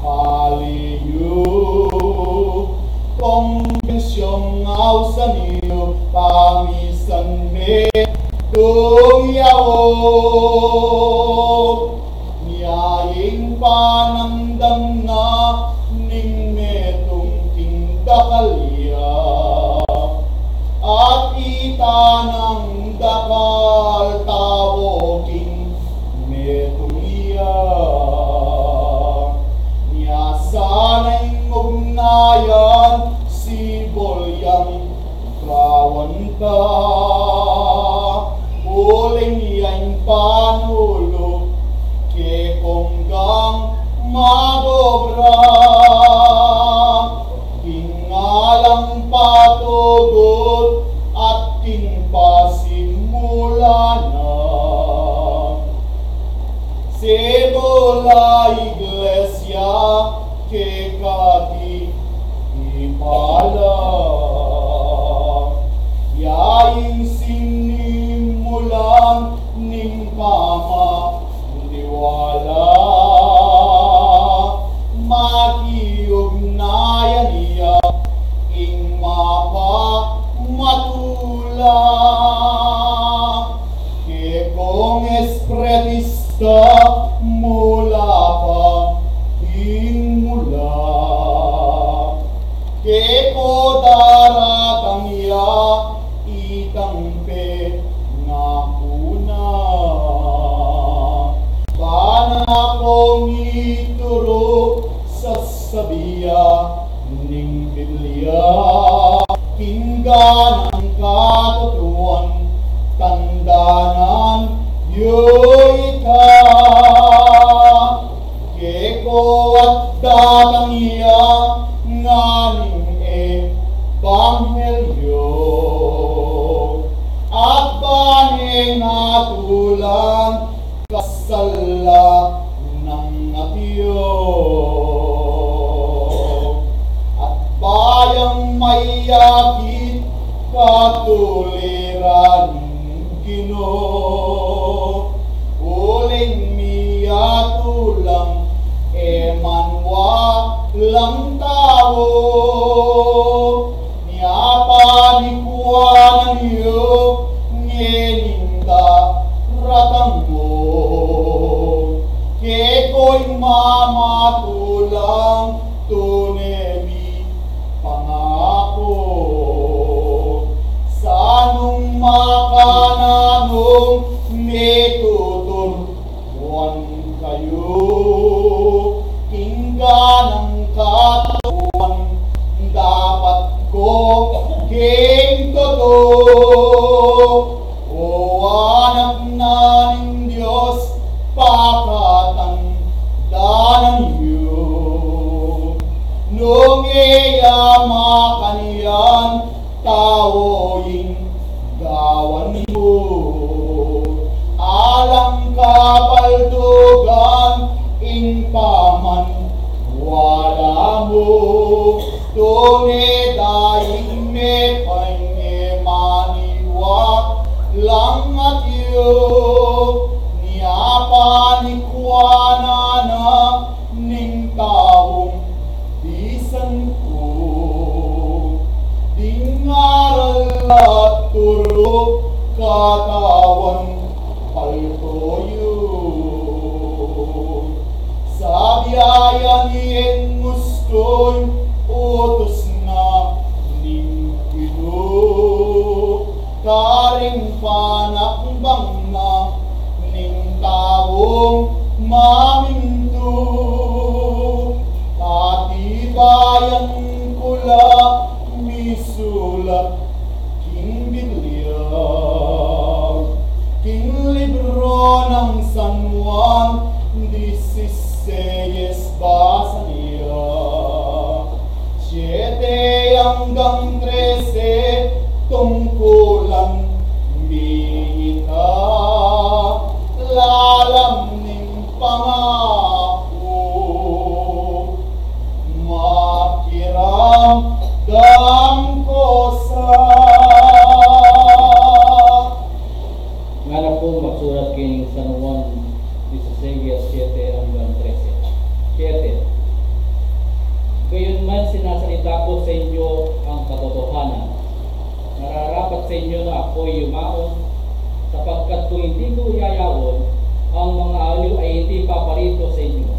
pali yu. Kong bensyong ausan yu pamisan me tung yawo. Nia ing panamdam na ni dakal ya, at ita nang dakal tau king metung ya. Nia sana ing ugnayan sibul yang kawan ta, uling ya ing panulu kekong gang mag-obra. King alang patugut at king pasimula na, sibul a iglesia kekati ipala. Ya ing sinimulan ning pamaniwala, makiugnayan ya ing mapamatula. Kekong Espiritista mula pa ing mula, keko daratang ya itang pengaku na. Bana kong ituru sasabi ya ning Biblia, king ganang katutuan tandanan yu ita. Keko at datang ya ngan ing ebanghelyo, at bane ngatulan kasalanan nang atiu, at bayang mayakit katuliran ning Ginu, uling miyatulang e man walang tau. Nia panikuanan yu ngening daratang mu, keko ing mamatulang tune mipangaku. Sa nung makananung mitutur wan kayu, king ganang katutuan dapat ko king tutu. O anak na ning Dios, pakatandanan yu, nung e ya makanyan tau ing gawan mu, alang kapaltugan ing pamaniwala mu, tune da ing mepanyemaniwa lang atiu. Nia panikuanan na ning taung bisan ku, ding aral at turu katawan palto yu. Sabiayan ing gustu'y utus na ning Ginu, karing panakbang na ning taung mamintu. Patibayan ku la misulat king Biblia, king libro nang San Juan dieciséis, basa nia, siete anggang trese, tungkulan mi ita, lalam ning pangaku, makiramdam ko sa. Ngana pu masulat king San Juan dieciséis, siete anggang trese. Siete. Gayunman sinasalita ku sa inyo ang katotohanan. Nararapat sa inyo na ako'y yumaon, sapagkat kung hindi ko yayaon, ang mga aliw ay hindi paparito sa inyo.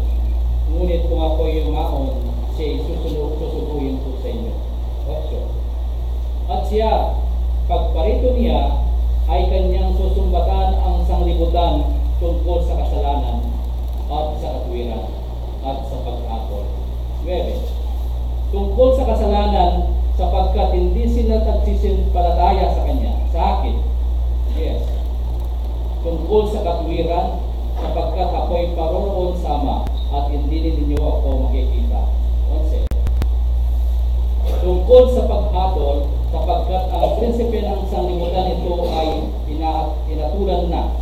Ngunit kung ako'y yumaon, siya'y susulo-, susuguin ko sa inyo. Siya, pagparito niya, ay kanyang susumbatan ang sanglibutan tungkol sa kasalanan at sa katwiran at sa paghatol. Nuebe, tungkol sa kasalanan, sapagkat hindi sila nagsisimpalataya sa kanya, sa akin. Yes. Tungkol sa katwiran, sapagkat ako'y paroroon sa Ama, at hindi ninyo ako makikita. Onse. Tungkol sa paghatol, sapagkat ang prinsipe ng sanglibutan ito ay ina-, inatulan na.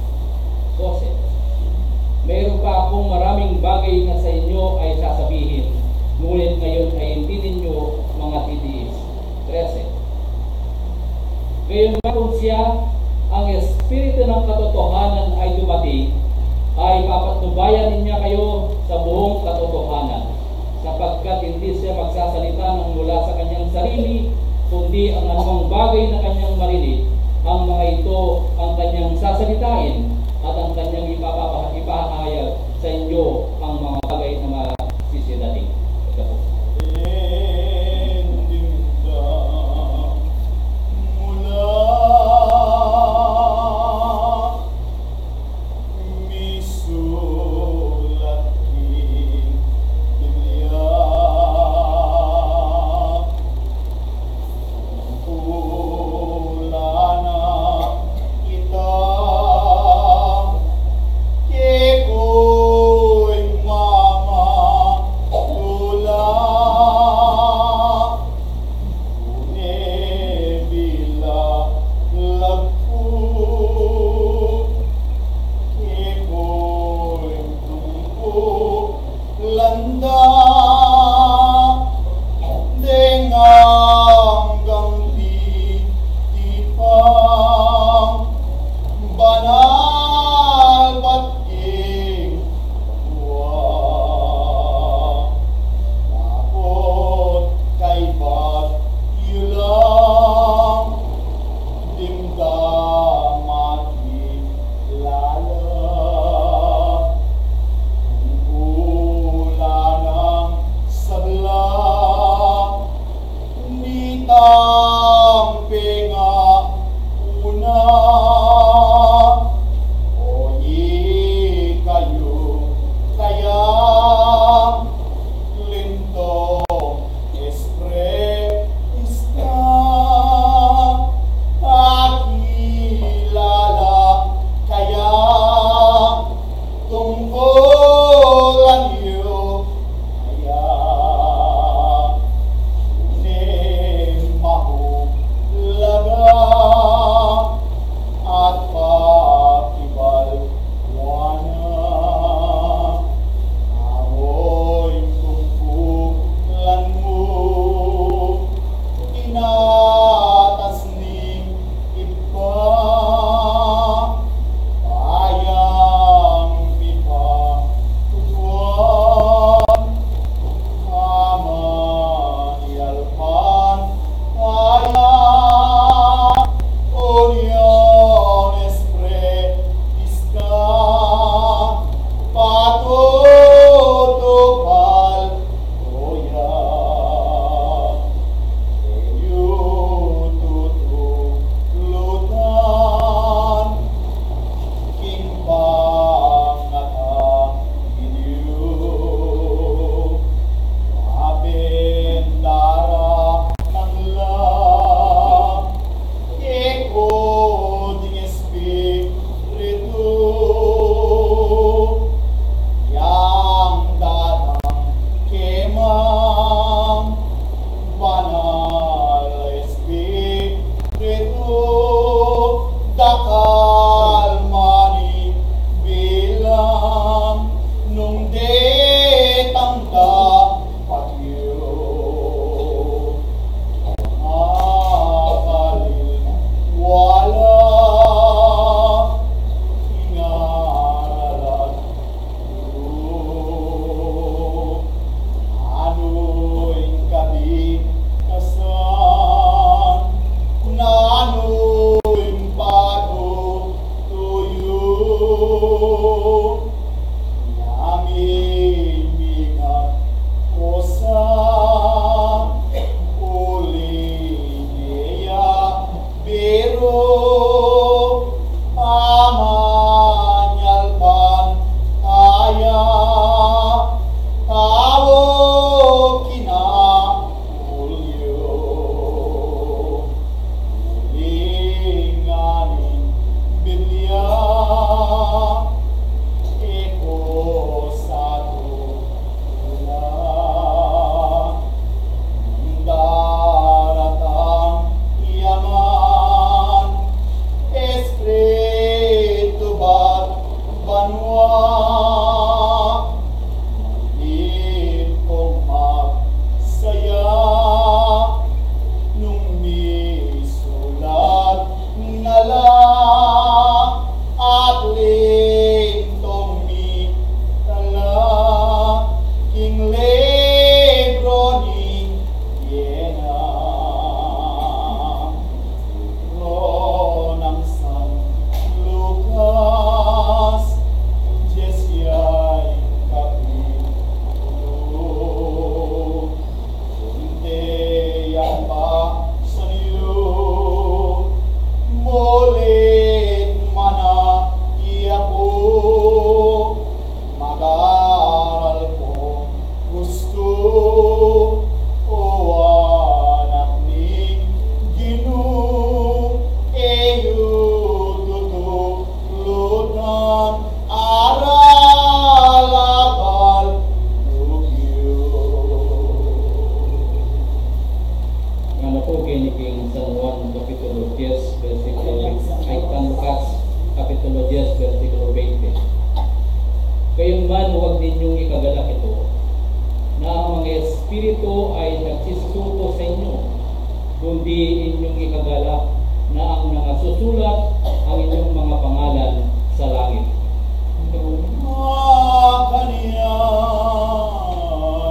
Dose. Mayroon pa akong maraming bagay na sa inyo ay sasabihin, ngunit ngayon ay hindi ninyo matitiis. Trese. Gayunman kung siya, ang Espiritu ng katotohanan ay dumating, ay papatnubayan niya kayo sa buong katotohanan, sapagkat hindi siya magsasalita ng mula sa kanyang sarili, kundi ang anumang bagay na kanyang marinig, ang mga ito ang kanyang sasalitain, at ang kanyang ipapapa-, ipahahayag sa inyo ang mga bagay na masisidating. Ito po. Mula misulat king Biblia, pula na kita, keko'y mama, San Juan, Kapitulo diyes, bersikulo twenty, ay, San Lucas, Kapitulo diyes, bersikulo twenty. Gayunman, huwag ninyong ikagalak ito, na ang mga espiritu ay nagsisusuko sa inyo, kundi inyong ikagalak na ang nakasusulat ang inyong mga pangalan sa langit. Makanyan,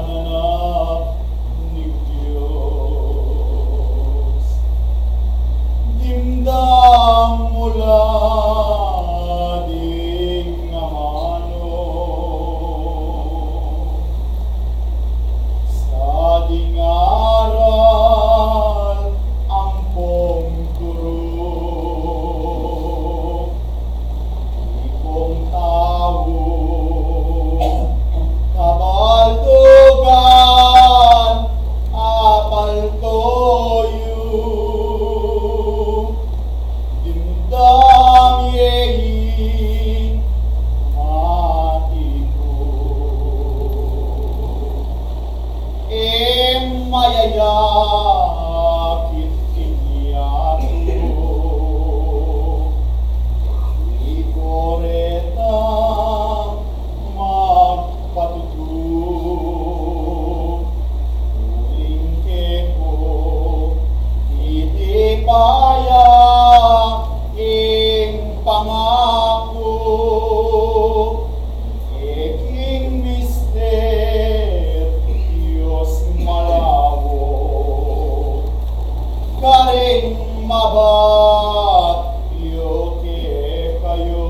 anak ning Dios, dimdam mu la ding amanu sa ding aral ampong turu. Ikong tau, kabaldugan, apalto yu, dimdam ye ing mati ku. E mayayakit ing yatu, ikong retang magpatutu. Uling keko, iti pa ya ing pangaku, e king misteryu malawu, karin mabat yu kekayu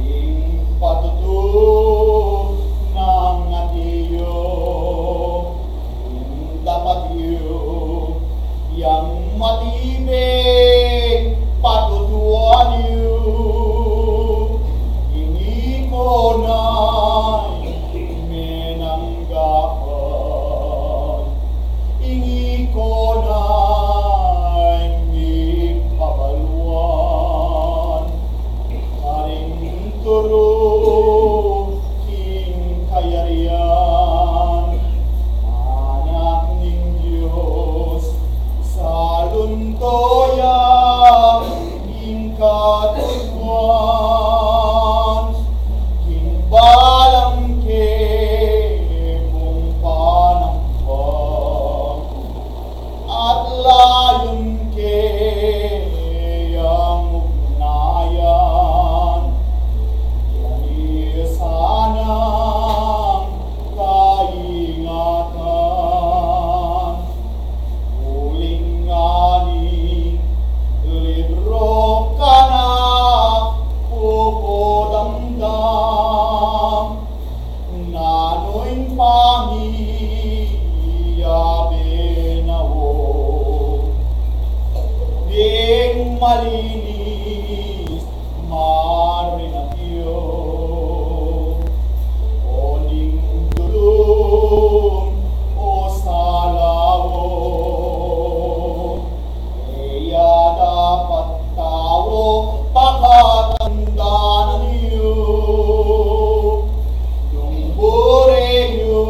ing patutu nang ati yu. Ing dapat yu yang matibeng patutuan yu, ing ikong menanggapan, ing ikong mipabaluan. Karing turu king kayarian, Anak ning Dios, saluntuyan ing katutuan, king balang kekong panambang at layun ke yang ugnayan, yan i sanang kaingatan. Uling ngani libro ka na pupudamdam, nanu ing pamiyabe na o, ding malinis marinakyu, o ning dulung o salawo. E ya dapat tau pakatandanan yu, nung bure yu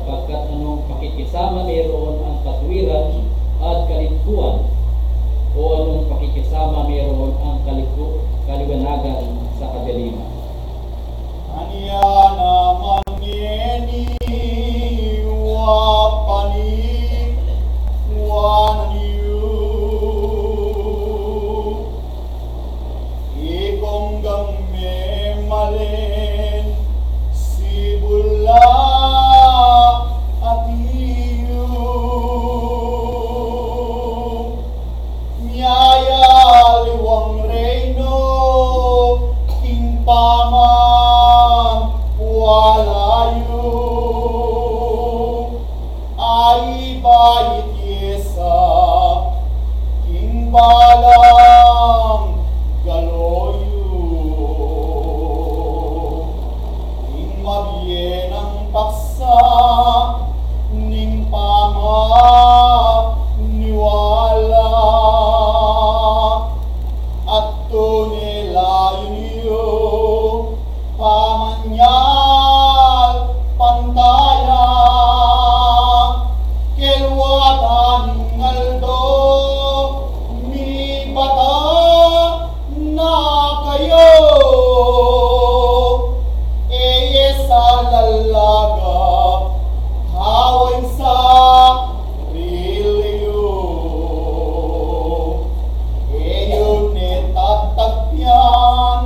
Pagkat anong pakikisama meron ang katwiran at kaligpuan, o anong pakikisama meron ang kaligpu-, kaliwanagan sa kagaliman? Anya naman ngeni, wa paniwanan yu, ikong gang memalen, sibula at yu. Miyayaliwang reino, king paman wala yu. Ay, bayit yesa, king balang galo yu. Ing mabie nang paksa, ning pamaniwala, at tune layun yu, pamanyal pantaya, kelwatan ning aldo, mibata na kayu, e ye sa lalaga, haway sa sarili yu. E yu ne tatagpian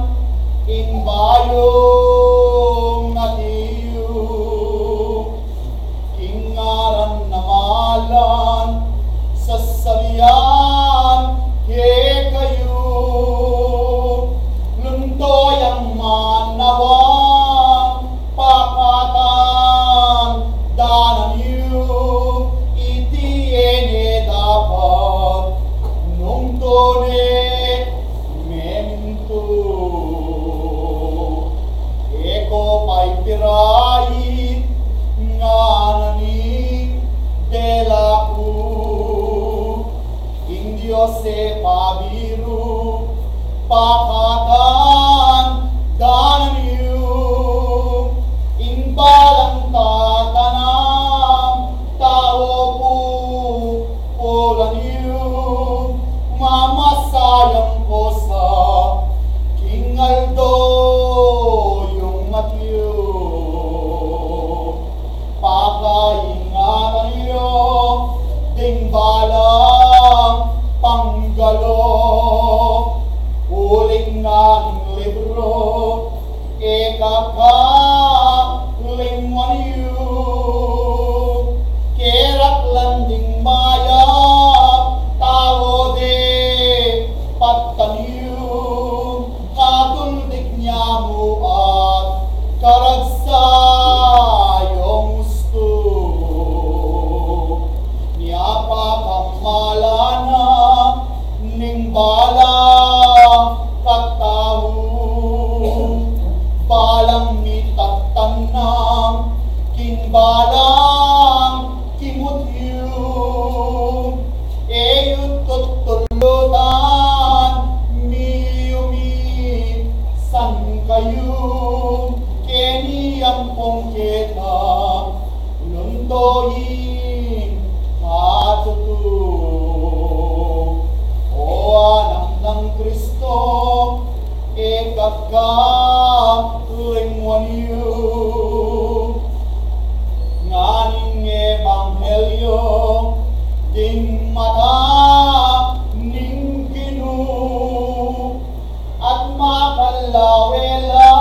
ing bayung atiu, king ngaran a malan, sasabian kekayu, lunto yang manawan, pakatan danan yu, iti e ne dapat, nung tune memintu. E ko paipirait ngana ning dela ku, ing Dios e pabiru, pakatan danan yu, ing balang tatanam tau pu pulan yu, mamasayang ko sa king aldo yung atiu. Pakaingatan yu ding balang panggalo, uling ngan libru e kakalingwan yu. Keraklan ding mayap tau de pattan yu, katuldik nia mu at karagsa yung ustu. Nia pa kamalanan ning balang katau, balang mitattanam king balang kimut yu. E yu tutulutan, miyumisan kayu keni ampong keta, lunto ing katutu. O anak nang Kristo, e kakalingwan yu, ngan ing ebanghelyo ding mata ning Ginu, at makalawe la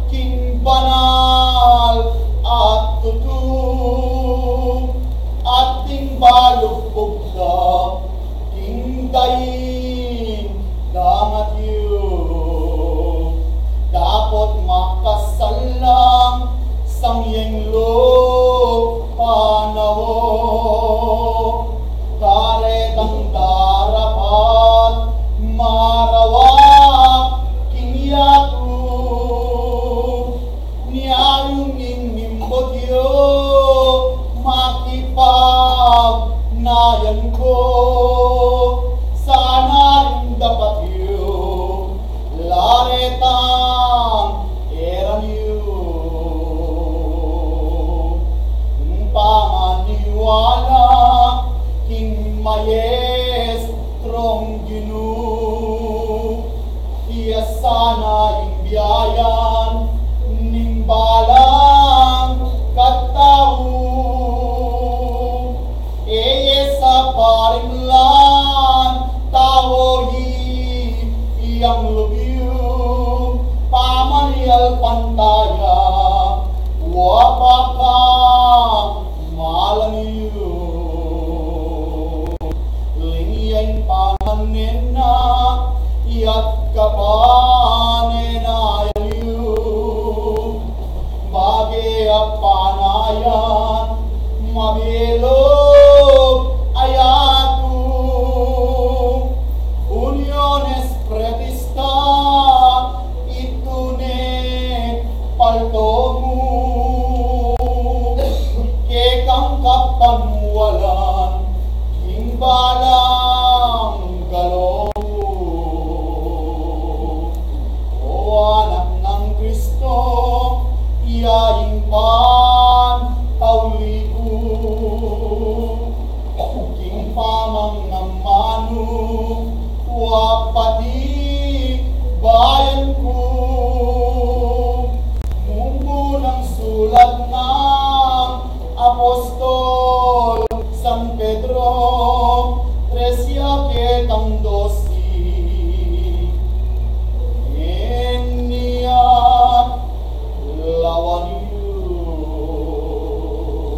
king banal at tutu, at ding balu pugta king daing dangat yu. Dapot makasal lang sang yenglo panaun, karetang darapat marawak king yatu. Nia yu ning mimbut yu, makipagnayan ko, sana ring dapat yu laretang eran yu. Apostol San Pedro, tres ya ketang dosi. Enya, lawan yu.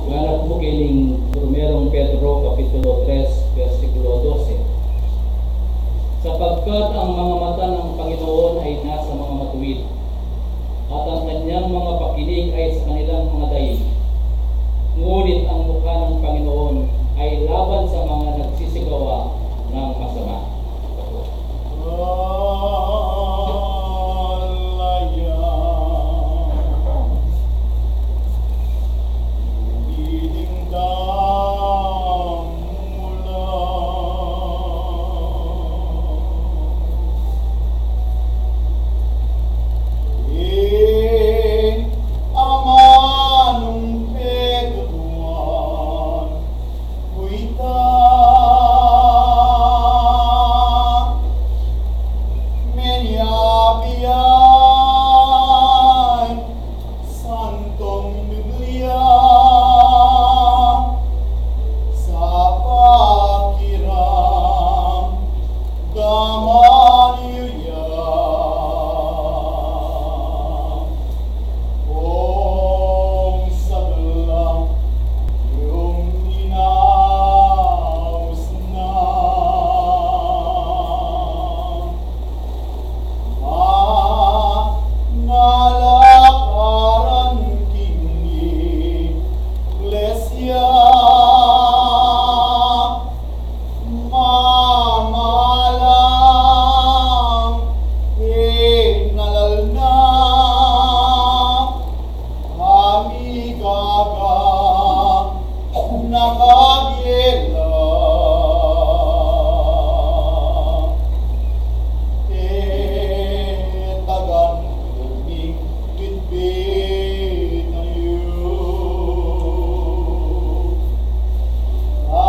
Ngana pu keni king Primerong Pedro, Kapitulo tres, bersikulo dose. Sapagkat ang mga mata ng Panginoon ay nasa mga matuwid, at ang kanyang mga pakinig ay sa kanilang mga daing. Ngunit ang mukha ng Panginoon ay laban sa mga nagsisigawa ng masama. Ing amanung pekatuan, kuita, meniabian, Santong Biblia, sa pakiramdaman yu ya. Ong sablang yung inaus na. Manalakaran king iglesia, mamalang e nalal na. Ami gaga na kabiela, e tagan mi bitbit na yu. A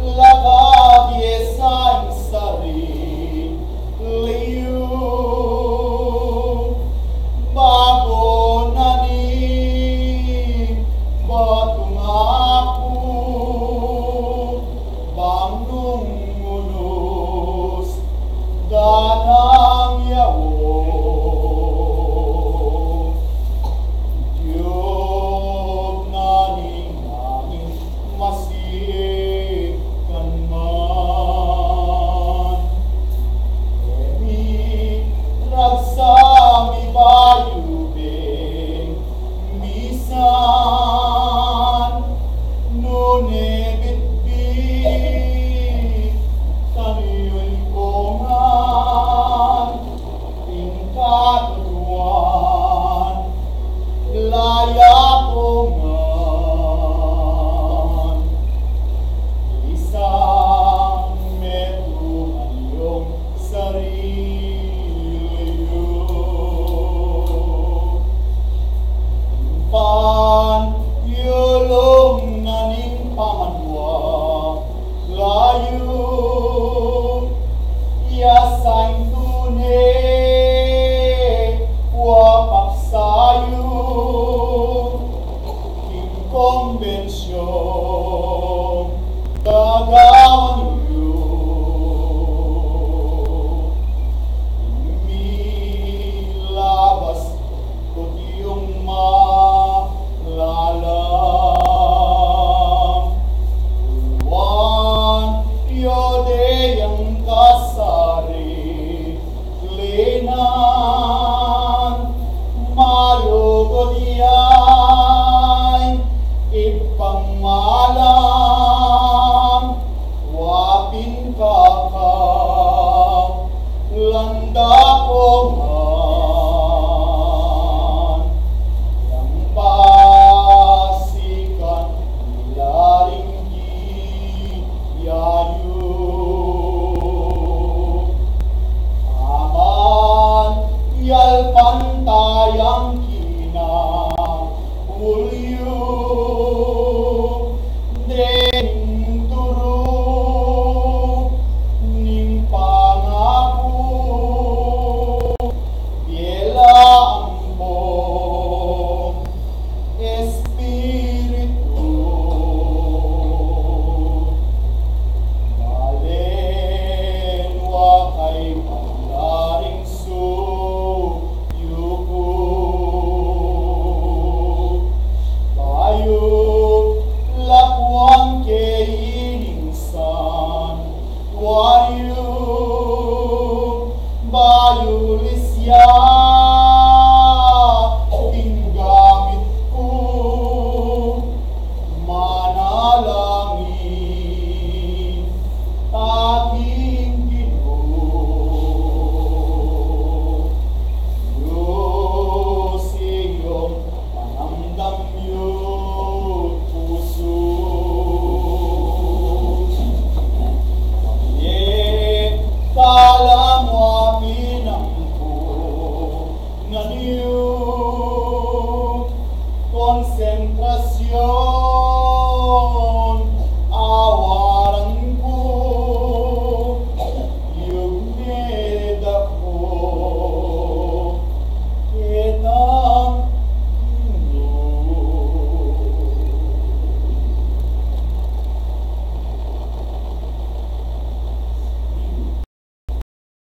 lakad ye sa ing sari liyu, bago na ning batung aku, bang nung unus datang ya o. Diop na ning angin masikan man. E mi ragsa mibayu beng misan, nune bitbit tanu yu ing kongan. Ing katutuan, laya kongan, isang metung anyong sarili yu. Ing panyulung na ning pamanwa layu, ya sa ing tune wa paksa yu king kombensyun gagawan yu.